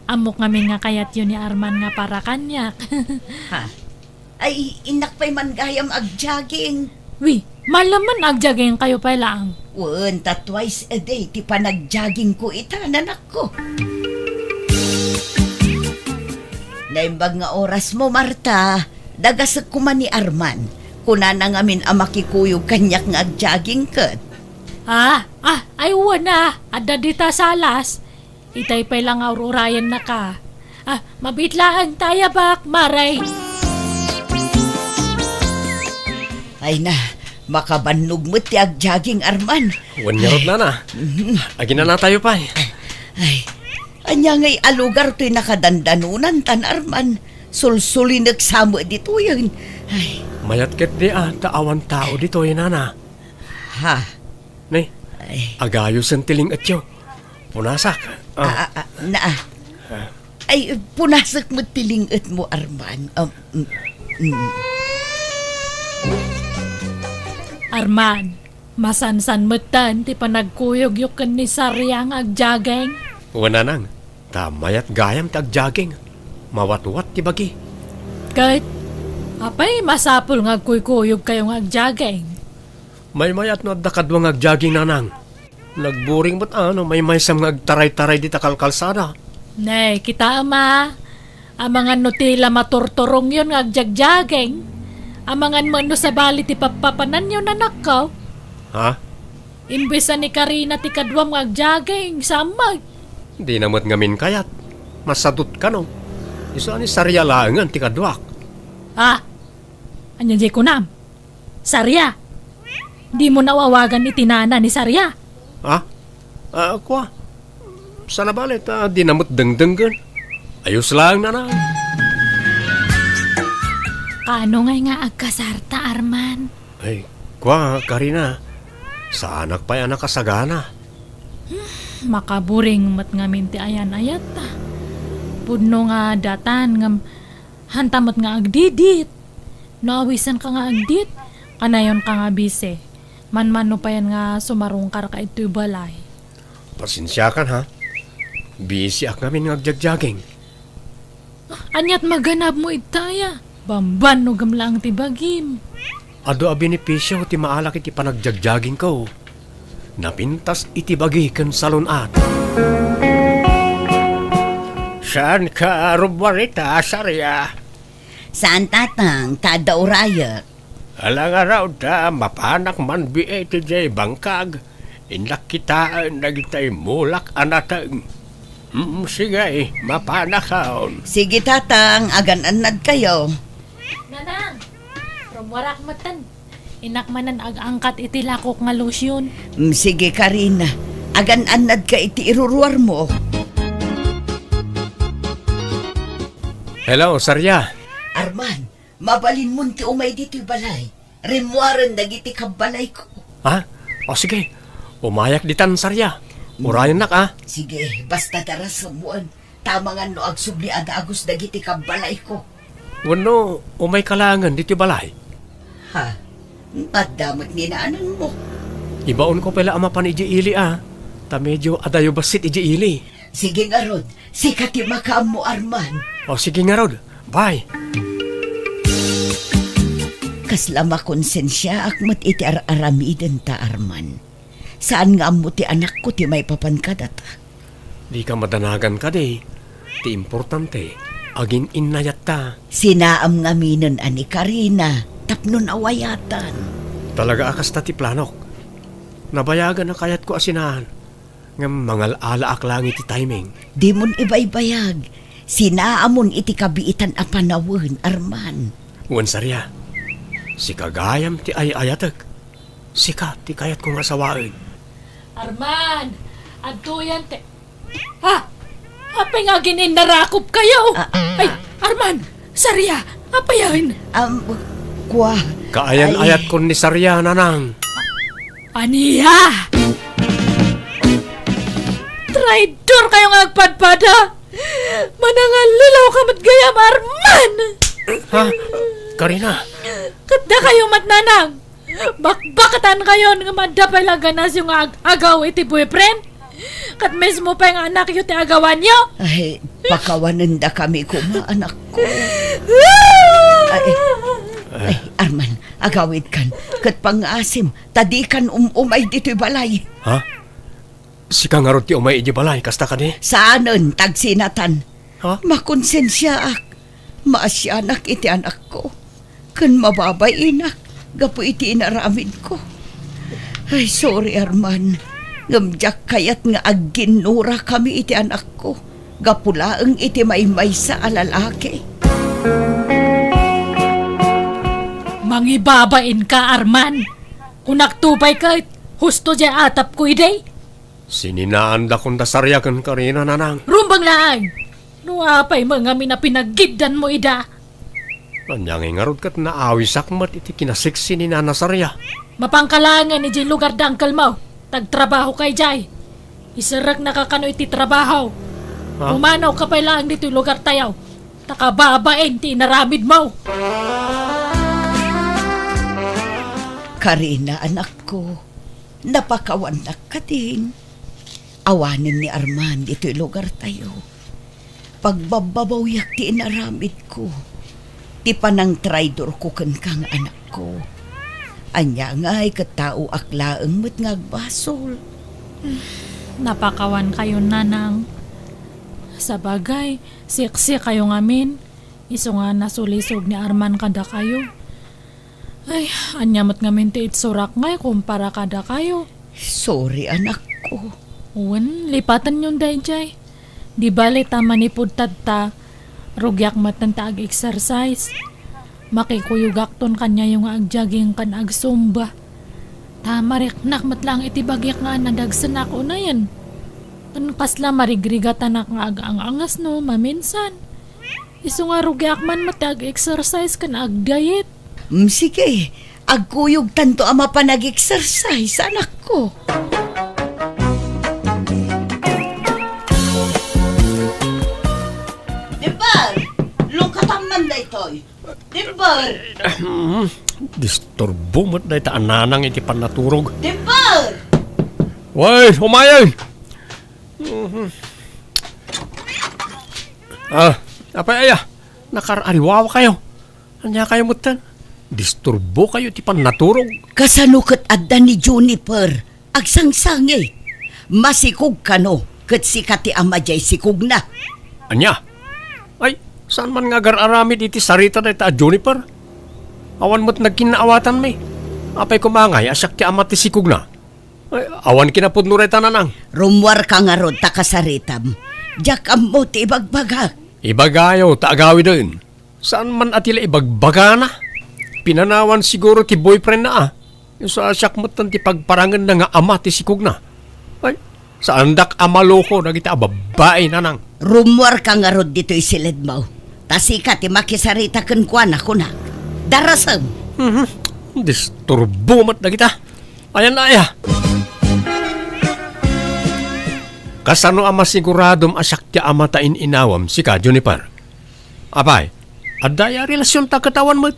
Ammok ngamin nga kayatyo ni Arman nga para kaniak. Ha? Ay, innak pay man gayam agjaging. Wi, malaman agjaging kayo pay laang. Wen, ta twice a day ti panagjagingko ita, nanakko. Naimbag nga orasmo, Marta. Dagasek koma ni Arman. Kunana ngamin a makikuyog kaniak nga agjaging ket. Ah, ah, ay wen a, adda dita salas. Itay pay la nga ur-urayennaka. Ah, mabiit laeng ta ayabak, Mare. Ay na, makabannog met ti agjaging, Arman. Wen ngarud, Nana. Mhm. Aginanatayo pay. Ay, ania ngay a lugar toy nakadandanonantan, Arman? Sulsulinek sa met ditoyen. Ay. Mayat ketdi a, ta awan tao ditoy, Nana. Ha? Ni, Ay. Agayosen ti ling-etyo. Punasak. Ah. Ah, ah, ah, naa. Ah. Ay, punasak met ti ling-etmo, Arman. Um, mm, mm. Arman, masansan metten ti panagkuyogyo ken ni Saria nga agjaging? Wen, Nanang, ta mayat gayam ti agjaging. Mawatwat ti bagi. Ket, apay masapul nga agkuykuyogkayo nga agjaging? Maymayat no adda kadua nga agjaging, Nanang. Nagburing met a no maymaysam nga agtaray-taray dita kalkalsada. Ne, kitaem a. Amangan no ti la maturturongyon nga agjagjaging. Amangan met no sabali ti pappapananyo, nanakko. Ha? Imbes a ni Karina ti kaduam nga agjaging, saan met? Dina met ngamin kayat. Masadut kano. Isu a ni Saria laengen ti kaduak. Ah, ania jay kunam? Saria? Dimo awawagan iti nana ni Saria? Ah? Ah, kua. Sana bale ta dina met dengdenggen. Ayos laeng, Nanang. Kaano ngay nga agkasarta, Arman? Ay, kua, Karina. Saanak pay a nakasagana. Makaburing met ngamin ti ayan-ayatta. Pudno nga datan ngem hanta met nga agdidit. No awisenka nga agdit, kanayonka nga bisi. Manmano payen nga sumarungkarka itoy balay. Pasensiakan, ha? Bisiak ngamin nga agjagjaging. Aniat maganabmo ita aya? Bambanogem laeng ti bagim. Adu a benepisio ti maalak iti panagjagjagingko. Napintas iti bagi ken salun-at. Saanka rummuar ita, Saria? Saan, Tatang, ta adda urayek. Ala ngarud ta mapanak manbiit idiay bangkag, innak kitaen dagitay mulak a nateng. Mm, sige, mapanakon. Sige, Tatang, agan-annadkayo. Nanang, rummuarak metten. Innak manen ag-angkat iti lakok nga lotion. Mm, sige, Karina. Agan-annadka iti iruruarmo. Hello, Saria. Arman, mabalinmon ti umay ditoy balay. Rimmuaren dagiti kabbalayko. Ha? O sige, umayak ditan, Saria. Urayennak, a. Sige, basta tarasem wen. Tamangan no agsubli a dagus dagiti kabbalayko. Wenno, umayka laengen ditoy balay? Ha? Adda met ni nanangmo. Ibaonko pay la a mapan idiay ili, a. Ta medio adayo bassit idiay ili. Sige ngarud, sika ti makaammo, Arman. O, sige ngarud. Bye. Kasla makonsensiaak met iti ar-aramidenta, Arman. Saan nga ammo ti anakko ti maipapan kadata. Dika madanagan kadi. Ti importante, agin-innayatta. Sinaam ngaminen a ni Karina tapno nawayatan. Talaga a kasta ti planok. Nabayagan a kayatko a sinaan. Ngem mangal-alaak laeng iti timing. Dimon ibaybayag. Sinaamon iti kabiitan a panawen, Arman. Wen, Saria, sika gayam ti ay-ayatek. Sika ti kayatko nga asawaen. Arman, adtoyan ti, ha? Apay nga agin-innarakopkayo? Ah, ah. Ay, Arman, Saria, apayen? Am, kua. Kaayan-ayatkon ni Saria, Nanang. Ania? Traidorkayo nga agpadpada! Manangallilaw ka met gayam, Arman! Ha? Karina? Ket dakayo met, Nanang! Bakbakatankayon nga adda pay la ganasyo nga ag-agaw iti boyfriend? Ket mismo pay nga anakyo ti agawanyo? Ay, pakawanendakami koma, anakko. Ay, ay, Arman, agawidkan. Ket pangngaasim, ta dikan um-umay ditoy balay. Ha? Sika ngarud ti umay idiay balay, kasta kadi? Saanen, ta agsinatan. Ha? Makonsensiaak. Maasianak iti anakko. Ken mababainak gapu iti inaramidko. Ay, sorry, Arman. Ngem diak kayat nga agginnurakami iti anakko. Gapu laeng iti maymaysa a lalaki. Mangibabainka, Arman. Kunakto pay ket, husto diay atapko idi. Sininaandakon da Saria ken Karina, Nanang. Rumbeng laeng! No apay met ngamin a pinaggiddanmo ida? Ania ngay ngarud ket naawisak met iti kinaseksi ni Nana Saria? Mapanka laengen idiay lugar da angkelmo, ta agtrabahoka idiay. Iserreknaka kano iti trabaho. Ha? Pumanawka pay laeng ditoy lugartayo, ta kababain ti inaramidmo. Karina, anakko, napakawannak kadin. Awanen ni Arman ditoy lugartayo. Pagbabbabawiak ti inaramidko, ti panangtraidorko kenka nga anakko. Ania ngay ket taoak laeng met nga agbasol. Napakawankayon, Nanang. Sabagay, seksikayo ngamin, isu nga nasulisog ni Arman kadakayo. Ay, ania met ngamin ti itsurak ngay kumpara kadakayo? Sorry, anakko. Wen, lipatenyon daydiay. Di bale ta manipud tatta, rugiak metten ta ag-exercise. Makikuyogakton kaniayo nga agjaging ken agsumba. Ta mariknak met laeng iti bagik nga anadagsenak unayen. Ken kasla marigrigatanak nga agang-angasno maminsan. Isu nga rugiak man met ti ag-exercise ken agdiet. Mm, sige. Agkuyogtanto a mapan ag-exercise, anakko. Dimber! Lungkatam man daytoy. Dimber! Ahem. Disturbo met dayta a nanang iti pannaturog. Dimber! Way, umayen! Mhm. Ah, apay aya? Nakar-ariwawakayo. Ania kayo metten? Disturbo kayo ti pannaturog. Kasano ket adda ni Juniper? Agsangsangi. Masikog kano ket sika ti ama diay sikogna. Ania? Ay, saan man nga agar-aramid iti sarita dayta a Juniper? Awan met nagkinnaawatanmi. Apay koma ngay a siak ti ama ti sikogna? Ay, awan kinapudno dayta, nanang. Rummuarka ngarud ta kasaritam. Diak ammo ti ibagbagak. Ibagayo ta agawiden. Saan man a ti la ibagbagana? Pinanawan siguro ti boyfriendna a. Isu a siak metten ti pagparangenna nga ama ti sikogna. Ay, saandak a maloko dagiti a babbai, nanang. Rummuarka ngarud ditoy siledmo. Ta sika ti makisarita kenkuana, kunak. Darasem! Mhm. Disturbo met dagita. Ayan na aya. Kasano a masiguradom a siak ti ama ta in-inawam, sika, Juniper? Apay, adda aya relasionta ket awan met?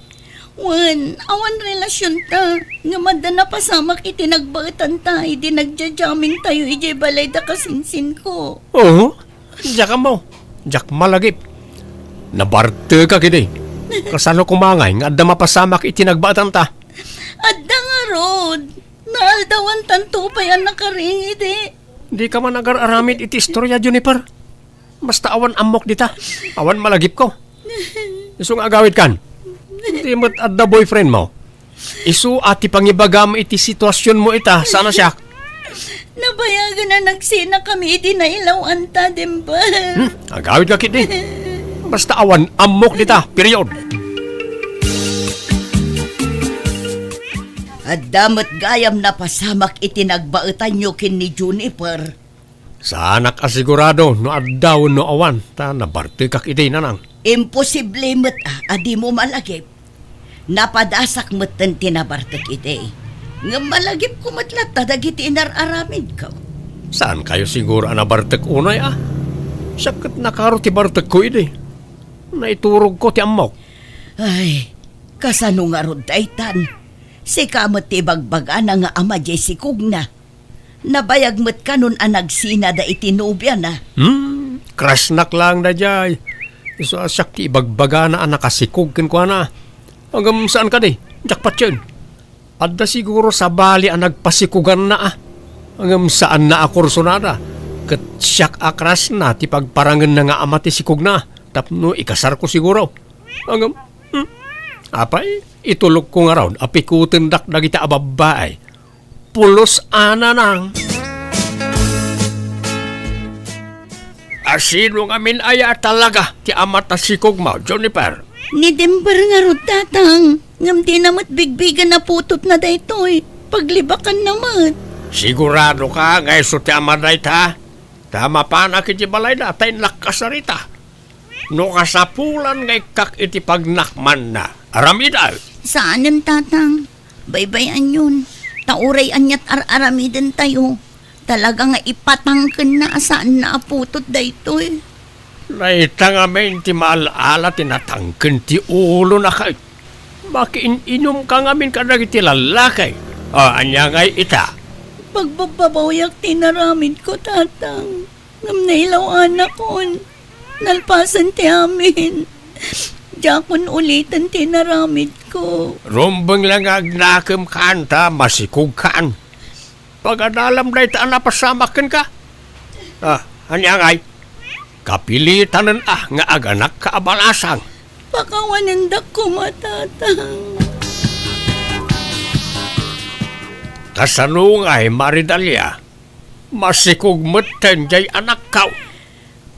Wen, awan relasionta. Ngem adda napasamak iti nagbaetanta idi nagja-jammingtayo idiay balay da kasinsinko. Oo, diak ammo. Diak malagip. Nabartekak idi. Kasano koma ngay nga adda mapasamak iti nagbaetanta? Adda ngarud. Naaldawantanto pay a nakaring idi. Dika man agar-aramid iti istoria, Juniper. Basta awan ammok dita. Awan malagipko. Isu nga agawidkan. Di met adda boyfriendmo. Isu a ti pangibagam iti situasionmo ita, saan a siak. Nabayagen a nagsinakami idi nailawanta, Dimber. Hmm, agawidka ketdi. Basta awan ammok dita, period. Adda met gayam napasamak iti nagbaetanyo ken ni Juniper. Saanak a sigurado no adda wenno awan, ta nabartekak idi, nanang. Imposible met a, a dimo malagip. Napadasak metten ti nabartek idi. Ngem malagipko met latta dagiti inar-aramidko. Saankayo siguro a nabartek unay a? Siak ket nakaro ti bartekko idi. Naiturogko ti ammok. Ay, kasano ngarud daytan? Sika met ti ibagbagana nga ama diay sikogna. Nabayag met kanon a nagsinada iti nobiana. Hmm, crushnak laeng daydiay. Isu a siak ti ibagbagana a nakasikog kenkuana. Ngem saan kadi, diak patien. Adda siguro sabali a nagpasikuganna a. Ngem saanna a kursunada. Ket siak a crushna ti pagparangenna nga ama ti sikogna tapno ikasarko siguro. Ngem, hmm, apay, itulokko ngarud a pikutendak dagiti a babbai. Pulos a nanang. A sino ngamin aya talaga ti ama ta sikogmo, Juniper? Ni Dimber ngarud, Tatang. Ngem dina met bigbigen a putotna daytoy. Paglibakanna met. Siguradoka nga isu ti ama dayta? Ta mapanak iti balayda ta innak kasarita. No kasapulan nga ikkak iti pagnakmanna, aramidek. Saanen, Tatang. Baybay-anyon. Ta uray aniat ar-aramidentayo, talaga nga ipatangkenna a saanna a putot daytoy. Dayta ngamin ti maal-ala ti natangken ti ulona ket makiin-inumka ngamin kadagiti lallaki. O, ania ngay ita? Pagbabbabawiak ti inaramidko, Tatang. Ngem nailaw-anakon. Nalpasen ti amin. Diakon uliten ti inaramidko. Rumbeng la nga agnakem kan ta masikog kan. Pagadalam dayta a napasamak kenka. Ah, ania ngay? Kapilitanen a nga aganakka a balasang. Pakawanendak koma, Tatang. Kasano ngay, Maridalia? Masikog metten jay anakkaw.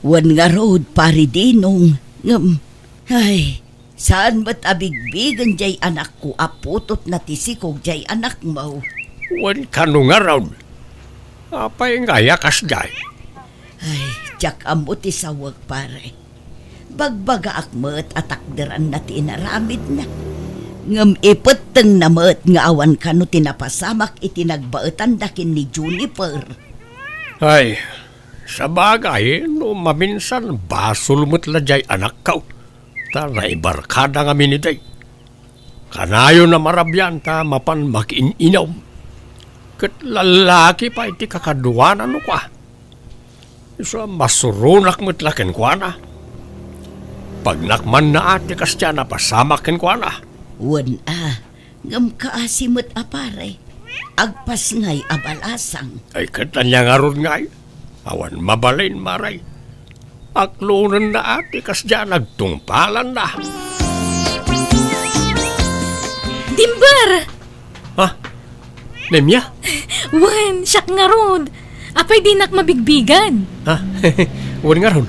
Wen ngarud, Pari Dinong, ngem, ay, Saan met a bigbigen jay anakko a putotna ti sikog jay anakmo? Wen kano ngarud? Apay ngay a kasdiay? Ay, diak ammo ti sawek, pare. Bagbagaak met a takderanna ti inaramidna. Ngem ipettengna met nga awan kano ti napasamak iti nagbaetanda ken ni Juniper. Ay, sabagay, no maminsan, basol met la jay anakko. Ta naibarkada ngamin idi. Kanayon a marabian ta mapan makiin-inom. Ket lallaki pay ti kakaduana no kua. Isu a masuronak met la kenkuana. Pagnak manna a ti kasdiay a napasamak kenkuana. Wen a, ngem kaasi met a pare. Agpasngay a balasang. Ay, ket ania ngarud ngay? Awan mabalin, pare. Aklonenna a ti kasdiay a nagtungpalanna. Dimber! Ha? Nemia? Wen, siak ngarud. Apay dinak mabigbigan? Ha? Wen ngarud.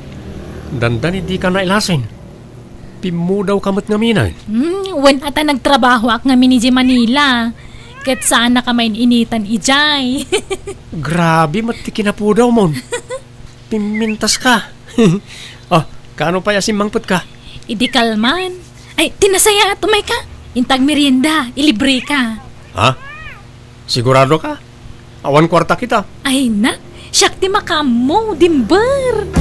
Dandani dika nailasin. Pimmudawka met ngamin. Hmm, wen a ta nagtrabahoak ngamin idiay Manila. Ket saannaka main-initan idiay. Grabe met ti kinapudawmon. Pimmintaska. Oh, kano pay a simmangpetka? Idi kalman. Ay, ti nasayaat, umayka. Inta agmerienda, ilibreka. Ha? Siguradoka? Awan kuartak ita. Ay na, siak ti makaammo, Dimber.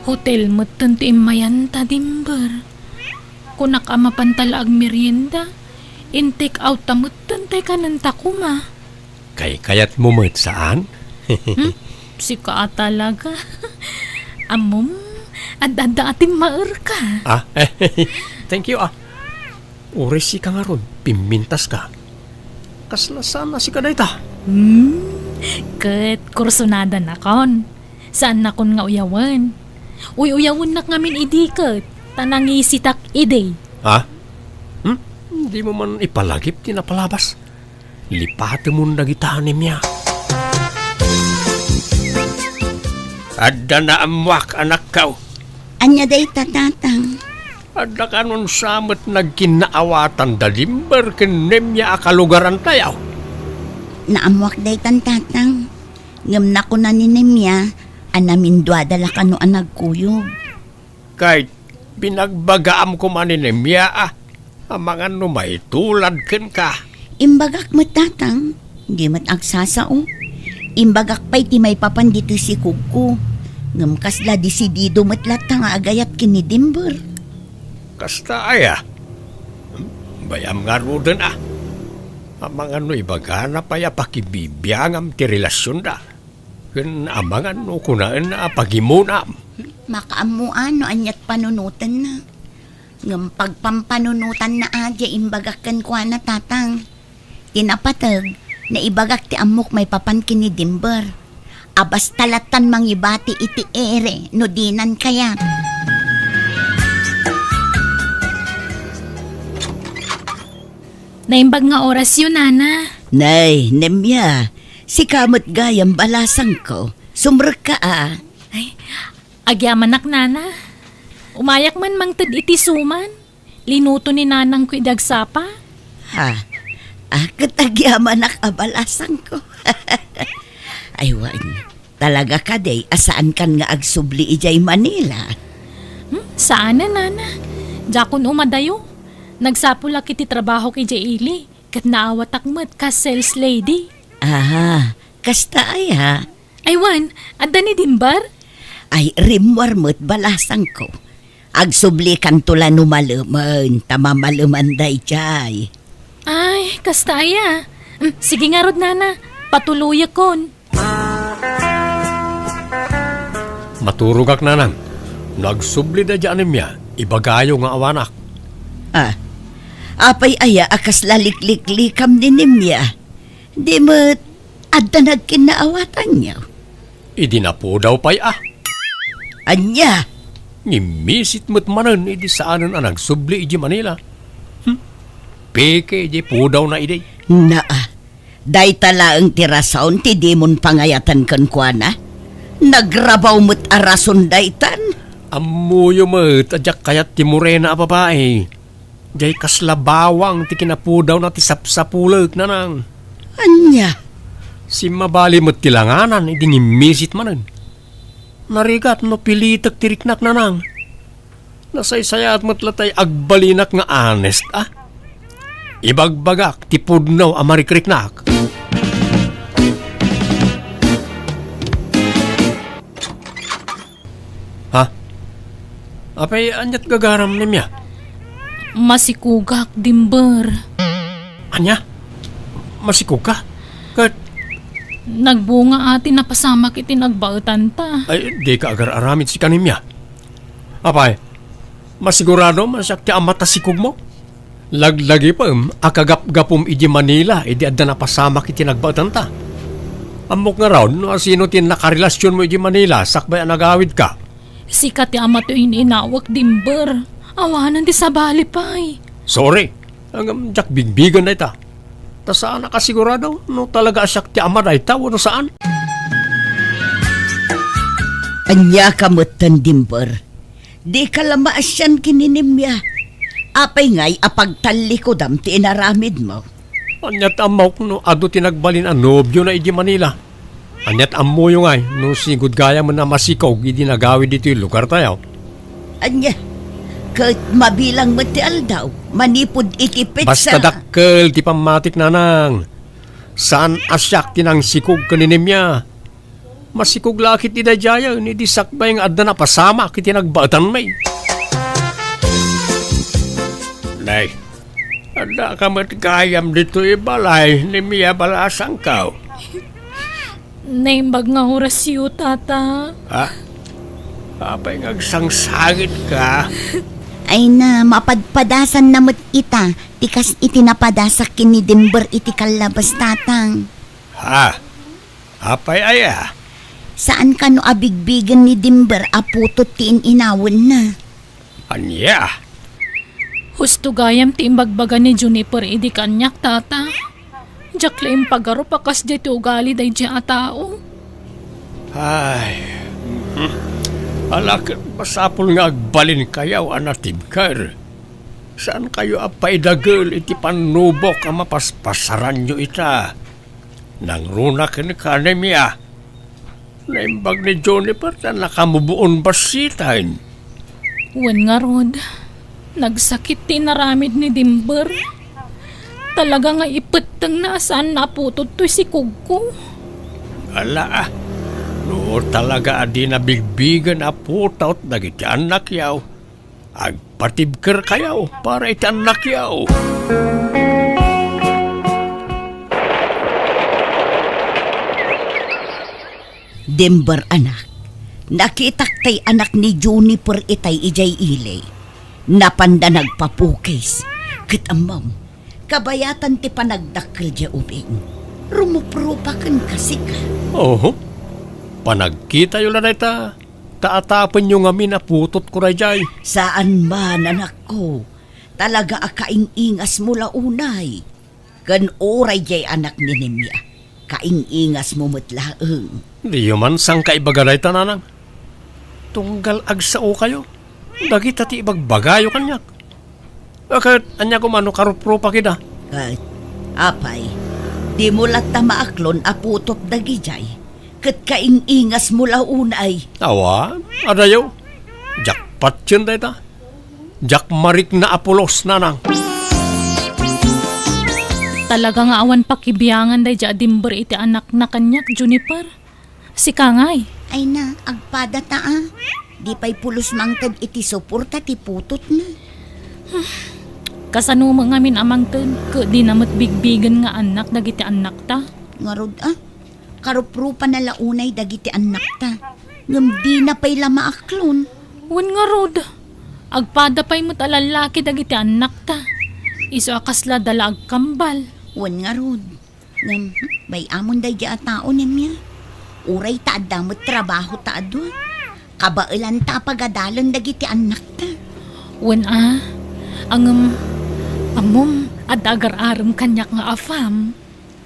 Hotel metten ti immayanta, Dimber. Kunak a mapanta la agmerienda, in-take out ta metten tay kanenta koma. Kaykayatmo met, saan? Hmm? Sika a talaga. Ammom, ad-adda a timmaerka. Ah, thank you, ah. Uray sika ngarud, pimmintaska. Kasla saan a sika dayta? Hmm, ket kursunada nakon. Saannakon nga uyawen. Uy-uyawennak ngamin idi ket, ta nangisitak idi. Ha? Hmm? Dimo man ipalagip ti napalabas? Lipatemon dagita, Nemia. Adda naammoak, anakko. Ania dayta, tatang? Adda kanon sa met nagkinnaawatan da Dimber ken Nemia a kalugarantayo? Naammoak daytan, tatang. Ngem nakuna ni Nemia a naminduada la kano a nagkuyog. Ket binagbagaam koma ni Nemia a, amangan no maitulad kenka. Imbagak met, tatang, di met agsasao. Imbagak pay ti maipapan ditoy sikogko. Ngem kasla desidido met latta nga agayat ken ni Dimber. Kasta aya? Bay-am ngaruden a. Amangan no ibagana pay a pakibibiangam ti relasionda. Ken amangan no kunaenna a pagimunam. Makaammoan no aniat panunotenna. Ngem pagpampanunotanna a diay imbagak kenkuana, tatang. Ti napateg, naibagak ti ammok maipapan ken ni Dimber. A basta lattan mangibati iti ere no dinan kayat. Naimbag nga orasyo, nana. Nay, Nemia, sika met gayam balasangko. Sumrekka a. Ay, agyamanak, nana. Umayak man mangted iti suman. Linuto ni nanangko idi agsapa. Ha? Ah, ket agyamanak a balasangko. Ay, wen, talaga kadi a saankan nga agsubli idiay Manila? Hmm, saanen, nana. Diakon umadayo. Nagsapulak iti trabahok idiay ili, ket naawatak met kas sales lady. Aha, kasta aya? Ay, wen, adda ni Dimber? Ay, rimmuar met balasangko. Agsublikanto la no malemen, ta mamaleman daydiay. Ay, kasta aya. Mm, sige ngarud, nana. Patuloyekon. Maturogak, nanang. No agsubli daydiay a Nemia, ibagayo nga awanak. Ah, apay aya a kasla likliklikam ni Nemia? Di met adda nagkinnaawatanyo? Idi napudaw pay a. Ania? Ngimmisit met manen idi saanen a nagsubli idi Manila. Hmm? Peke idi pudawna idi. Naa, dayta laeng ti rason ti dimon pangayatan kenkuana. Nagrabaw met a rason daytan. Ammoyo met a diak kayat ti Morena a babai. Diay kasla bawang ti kinapudawna ti sapsapulek, Nanang. Ania? Simmabali met ti langanan idi ngimmisit manen. Narigat no pilitek ti riknak, Nanang. Nasaysayaat met la tay agbalinak nga honest, a? Ibagbagak ti pudno a marikriknak. Ha? Apay, aniat gagaram, Nemia? Masikugak, Dimber. Ania? Masikugka? Ket nagbunga a ti napasamak iti nagbaetanta. Ay, dika agar-aramid sika, Nemia. Apay, masigurado man siak ti ama ta sikugmo? Laglagipem a kagapgapum idi Manila idi adda napasamak iti nagbaetanta. Ammok ngarud no asino ti nakarelasionmo idi Manila sakbay a nagawidka. Sika ti ama ti in-inawek, Dimber. Awanen ti sabali pay. Sorry. Ngem diak bigbigen dayta. Ta saanak a sigurado no talaga a siak ti ama dayta wenno saan. Ania ka metten, Dimber? Dika la maasian ken ni Nemia. Apay ngay a pagtallikudam ti inaramidmo? Aniat ammok no adu ti nagbalin a nobiona idi Manila? Aniat ammoyo ngay no sigud gayamen a masikog idi nagawid ditoy lugartayo? Ania? Ket mabilang met ti aldaw manipud iti petsa. Basta dakkel ti pammatik, Nanang. Saan a siak ti nangsikog ken ni Nemia. Masikog la ket ti daydiayen idi sakbay nga adda napasamak iti nagbaetanmi. Nay, addaka met gayam ditoy balay, Nemia, balasangko? Naimbag nga orasyo, Tata. Ha? Apay nga agsangsangitka? Ay na, mapadpadasanna met ita, ti kas iti napadasak ken ni Dimber iti kallabas, Tatang. Ha? Apay aya? Saan kano a bigbigen ni Dimber a putot ti in-inawenna? Ania? Husto gayam ti imbagbaga ni Juniper idi kaniak, Tata. Diak la impagarup a kasdiay ti ugali daydiay a tao. Ay, mhm. Ala ket masapul nga agbalinkayo a natibker. Saankayo a paidagel iti pannubok a mapaspasaranyo ita. Nangruna kenka, Nemia. Naimbag ni Juniper ta nakamuboon bassiten. Wen ngarud, nagsakit ti inaramid ni Dimber. Talaga nga ipettengna a saanna a putot toy sikogko. Ala, a, no talaga a dina bigbigen a putot dagiti annakyo, agpatibkerkayo para iti annakyo. Dimber, anak, nakitak tay anak ni Juniper itay idiay ili. Napanda nagpapukis. Ket ammom, kabayatan ti panagdakkel diay ubing. Rumuprupa kenka, sika. Oho. Panagkitayo la dayta, ta atapenyo ngamin a putotko daydiay. Saan man, anakko. Talaga a kaing-ingasmo la unay. Ken uray diay anak ni Nemia, kaing-ingasmo met laeng. Diyo man sangkaibaga dayta, Nanang. Tunggal agsaokayo, dagita ti ibagbagayo kaniak. A, ket ania koma no karuprupakida? Ket, apay, dimo latta maaklon a putot dagidiay, ket kaing-ingasmo la unay. Awan, adayo. Diak patien dayta. Diak marikna a pulos, Nanang. Talaga nga awan pakibiangan daydiay a Dimber iti anakna kaniak, Juniper. Sika ngay. Ay na, agpada ta a. Di pay pulos mangted iti suporta ti putotna. Kasano met ngamin a mangted, ket dina met bigbigen nga annak dagiti annakta? Ngarud a, karuprupana la unay dagiti annakta. Ngem dina pay la maaklon. Wen ngarud, agpada pay met a lallaki dagiti annakta. Isu a kasla da la agkambal. Wen ngarud. Ngem, hmm, bay-amon daydiay a tao, Nemia. Uray ta adda met trabaho ta adu. Kabaelanta a pagadalen dagiti annakta. Wen a, ngem, ammom, adda agar-arem kaniak nga afam.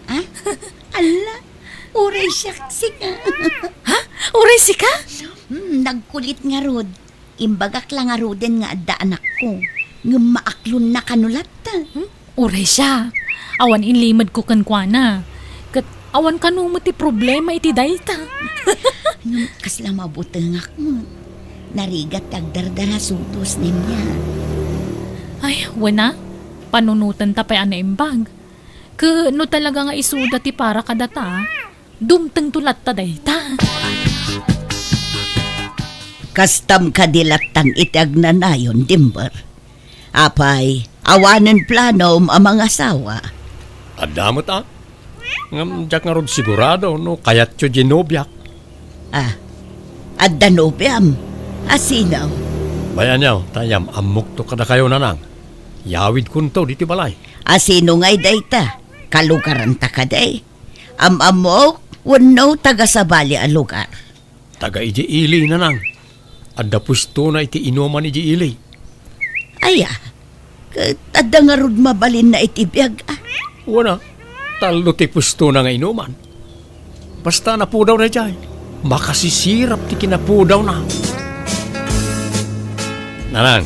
Ah? Alla, uray siak, sika. Ha? Uray sika? Hmm, nagkulit ngarud. Imbagak la ngaruden nga adda anakko, ngem maaklonna kano latta. Hmm? Uray siak. Awan inlimedko kenkuana. Ket awan kano met ti problema iti dayta. Ngem kasla mabutengak met. Narigat ti agdardarasudos, Nemia. Ay, wen a. Panunotenta pay a naimbag. Ket no talaga nga isuda ti para kadata, dumtengto latta dayta. Kastam kadi lattan iti agnanayon, Dimber? Apay, awanen planom a mangasawa? Adda met a. Ngem diak ngarud sigurado no kayatyo diay nobiak. Ah, adda nobiam? A sino? Bay-anyo, ta yam-ammokto kadakayo, Nanang. Yawidkonto ditoy balay. A sino ngay dayta? Kalugaranta kadi? Am-ammok wenno taga-sabali a lugar? Taga idiay ili, Nanang. Adda puestona iti inuman idiay ili. Aya, ket adda ngarud mabalinna iti biag a? Wen a, tallo ti puestona nga inuman. Basta napudaw daydiay, makasisirap ti kinapudawna. Nanang,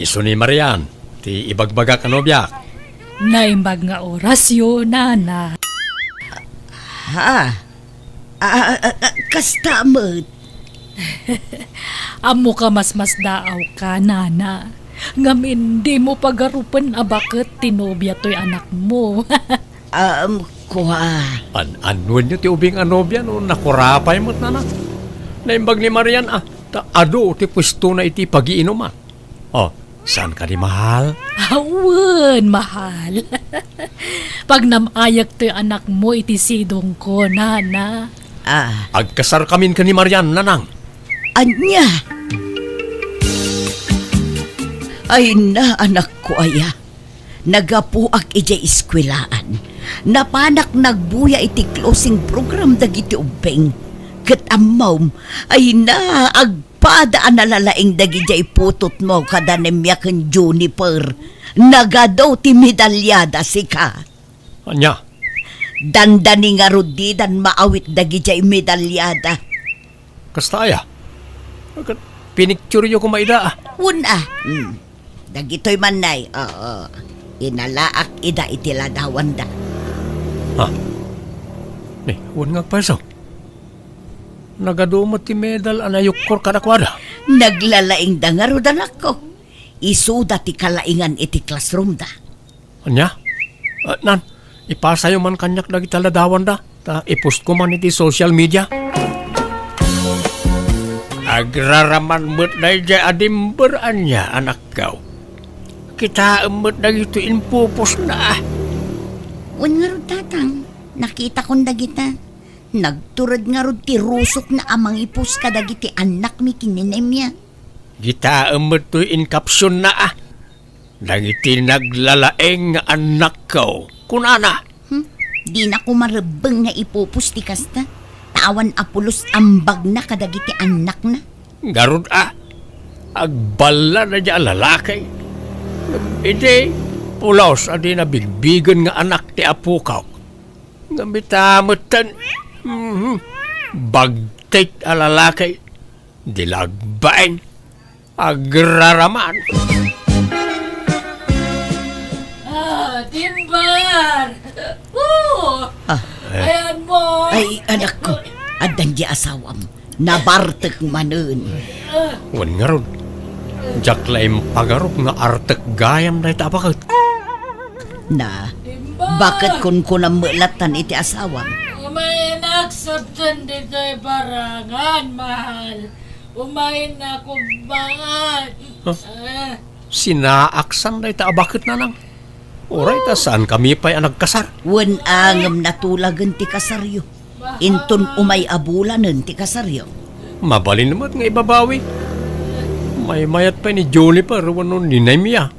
isu ni Marian ti ibagbagak a nobiak. Naimbag nga orasyo, Nana. Ha? Ah, ah, ah, ah, kasta met. Ammok a masmasdaawka, Nana. Ngamin, dimo pagarupen a baket ti nobia toy anakmo. Um, kua. An-annuenyo ti ubing a nobia no nakurapay met, Nana. Naimbag ni Marian a, ta adu ti puestona iti pagiinuman. Oh, saan kadi, mahal? Awan, mahal. Pagnam-ayak toy anakmo iti sidongko, Nana. Ah. Agkasarkamin ken ni Marian, Nanang. Ania? Ay na, anakko aya. Nagapuak idiay eskuelaan. Napanak nagbuya iti closing program dagiti ubbing. Ket ammom, ay na, ag- Pada a nalalaing dagidiay putotmo kada Nemia ken Juniper, nagadu ti medalyada sika. Ania? Dandani ngarud didan maawit dagidiay medalyada. Kasta aya? Ket pinictureyo koma ida, a. Wen a. Hmm. Dagitoy man nay, oo. Inalaak ida iti ladawanda. Ha? Ni, wen nga agpayso. Nagadu met ti medal a nayukkor kadakuada. Naglalaingda ngarud, anakko. Isuda ti kalaingan iti classroomda. Ania? Ah, nan, ipasayo man kaniak dagiti ladawanda, ta ipostko man iti social media. Agraraman met daydiay a Dimber ania, anakko. Kitaem met dagitoy impupusna. Wen ngarud, tatang, nakitakon dagita. Nagtured ngarud ti rusokna a mangipus kadagiti annakmi ken ni Nemia. Kitaem met toy in captionna, a. Dagiti naglalaeng nga annakko, kunana. Hmm? Dina koma rebbeng nga ipupus ti kasta. Ta awan a pulos ambagna kadagiti annakna. Ngarud, a. Agballa daydiay a lalaki. Idi, pulos a dina bigbigen nga anak ti apokok. Ngem ita metten, mhm, bagtit a lalaki, di la agbain, agraraman. Ah, Dimber! Oh! Ah. Ayanmo! Ay, anakko, addan di asawam. Nabartek manen. Wen ngarud, diak la impagarup nga artek gayam dayta a baket. Na, baket kunkunam met lattan iti asawam? Umayenak, sabten ditoy barangan, mahal. Umayenak, ugbangan. Huh? Ah. Sinaaksan dayta a baket, nanang. Uray ta saankami pay a nagkasar. Wen a ngem natulagen ti kasaryo. Inton umay a bulanen ti kasaryo. Mabalin met nga ibabawi. Maymayat pay ni Juniper wenno ni Nemia.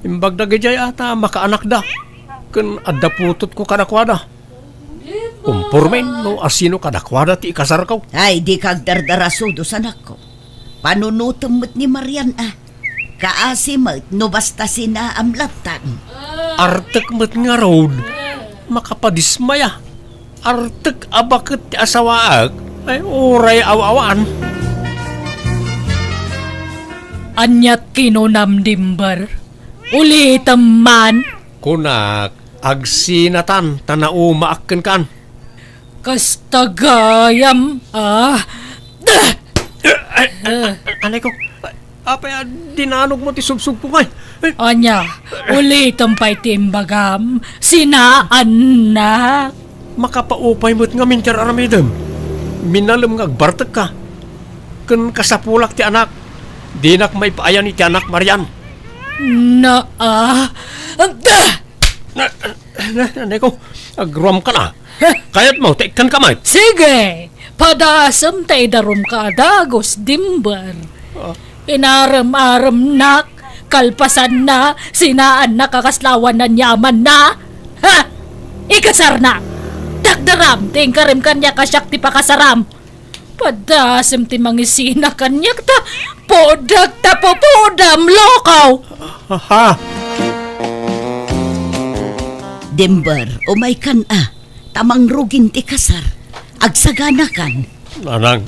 Imbag dagidiay a ta makaanakda. Ken adda putotko kadakuada. Kumpormen no asino kadakuada ti ikasarko. Ay, dika agdardarasudos, anakko. Panunotem met ni Marian a. Kaasi met no basta sinaam lattan. Artek met ngarud, makapadismaya. Artek a baket ti asawaek, ay uray aw-awan. Aniat kinunam, Dimber? Ulitem man. Kunak, agsinatan ta naumaak kenkan. Kasta gayam, ah. Ay, ay, ay, anay ko. Apay a dinanogmo ti subsubko ngay? Ania, ulitem pay ti imbagam, sinaannak. Makapaupay met ngamin ti ar-aramidem. Minalem nga agbartekka. Ken kasapulak ti anak. Dinak maipaayan iti anak, Marian. Naa. Na, na, nanay ko, agruamkan a. Kayatmo, ta ikkanka met. Sige, padasem ta idarumka a dagus, Dimber. Ah. Inarem-aremnak, kalpasanna, sinaannak a kasla awan aniamanna. Ha? Ikasarna. Takderam, ti inkarim kaniak a siak ti pakasaram. Padasem ti mangisina kaniak ta pudak ta pupudam, loko! Aha. Dimber, umaykan a, ta mangrugin ti kasar. Agsaganakan. Nanang,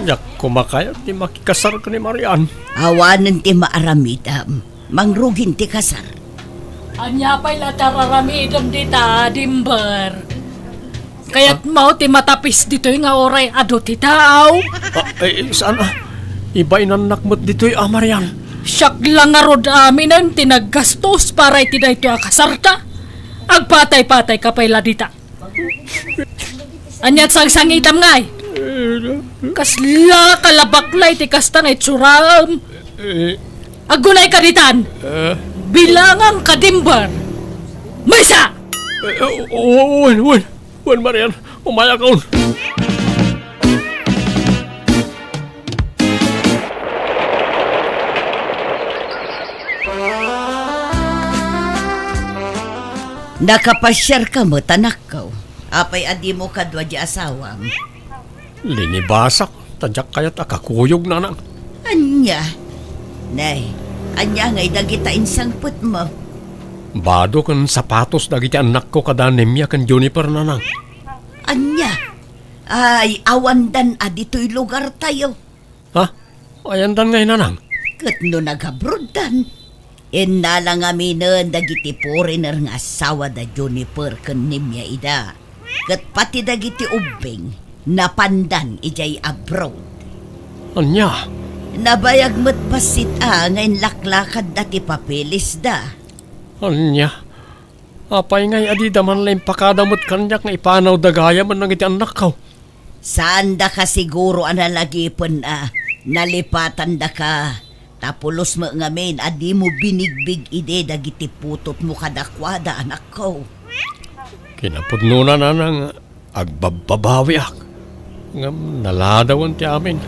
diak koma kayat ti makikasar ken ni Marian. Awanen ti maaramidam. Mangrugin ti kasar. Ania pay la ti ar-aramidem dita, Dimber? Kayatmo ti matapis ditoy nga uray adu ti tao? Ah, eh, saan a? Ibainannak met ditoy a, Marian. Siak la ngarud aminen ti naggastos para iti daytoy a kasarta. Agpatay-patayka pay la dita. Aniat sangsangitam ngay? Kasla kalabakla iti kasta nga itsuram. Eh. Agunayka ditan. Eh. Bilanganka, Dimber. Maysa! Eh, eh, wen, wen, wen, Marian, umayakon. Nakapasiarka met, anakko. Apay a dimo kadua di asawam? Linibasak, ta diak kayat a kakuyog, nanang. Ania? Nay, ania ngay dagita insangpetmo? Bado ken sapatos dagiti annakko kada Nemia ken Juniper, nanang. Ania? Ay, awandan a ditoy lugartayo. Ha? Ayandan ngay, nanang? Ket no nagabroddan, innala ngaminen dagiti foreigner nga asawa da Juniper ken Nemia ida. Ket pati dagiti ubbing, napandan idiay abroad. Ania? Nabayag met bassit a nga inlaklakadda ti papelisda. Ania? Apay ngay a dida man la impakada met kaniak nga ipanawda gayam dagiti annakko? Saandaka siguro a nalagipen a nalipatandaka, ta pulos met ngamin a dimo binigbig idi dagiti putotmo kadakuada, anakko. Kinapudnona, nanang, agbabbabawiak. Ngem naladawen ti amin.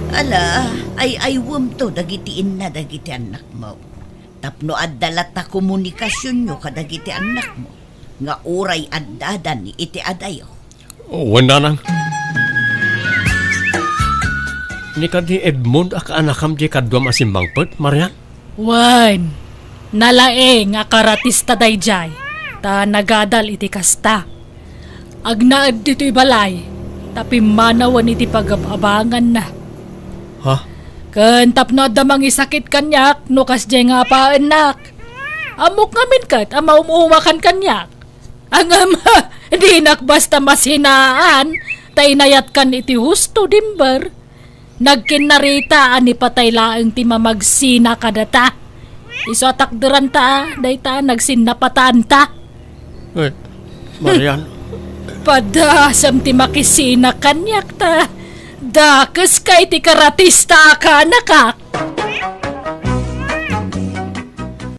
Ala, ay-aywemto dagiti inna dagiti annakmo. Tapno adda latta komunikasionyo kadagiti annakmo nga uray addadan iti adayo. Wen, nanang. Ni kadi Edmond a kaanakam diay kaduam a simmangpet, Marian? Wen, nalaing a karatista daydiay, ta nagadal iti kasta. Agnaed ditoy balay, ta pimmanawen iti pagab-abanganna. Ha? Ken tapno adda mangisakit kaniak no kasdiay nga apaennak. Ammok ngamin ket a maum-umakan kaniak. Ngem, dinak basta masinaan, ta inayatkan iti husto, Dimber. Nagkinnarita a ni patay laeng ti mamagsina kadata. Isu a takderanta, dayta nagsinnapataanta. Eh, Marian. Padasem ti makisina kaniak ta dakeska iti karatista a kaanakak.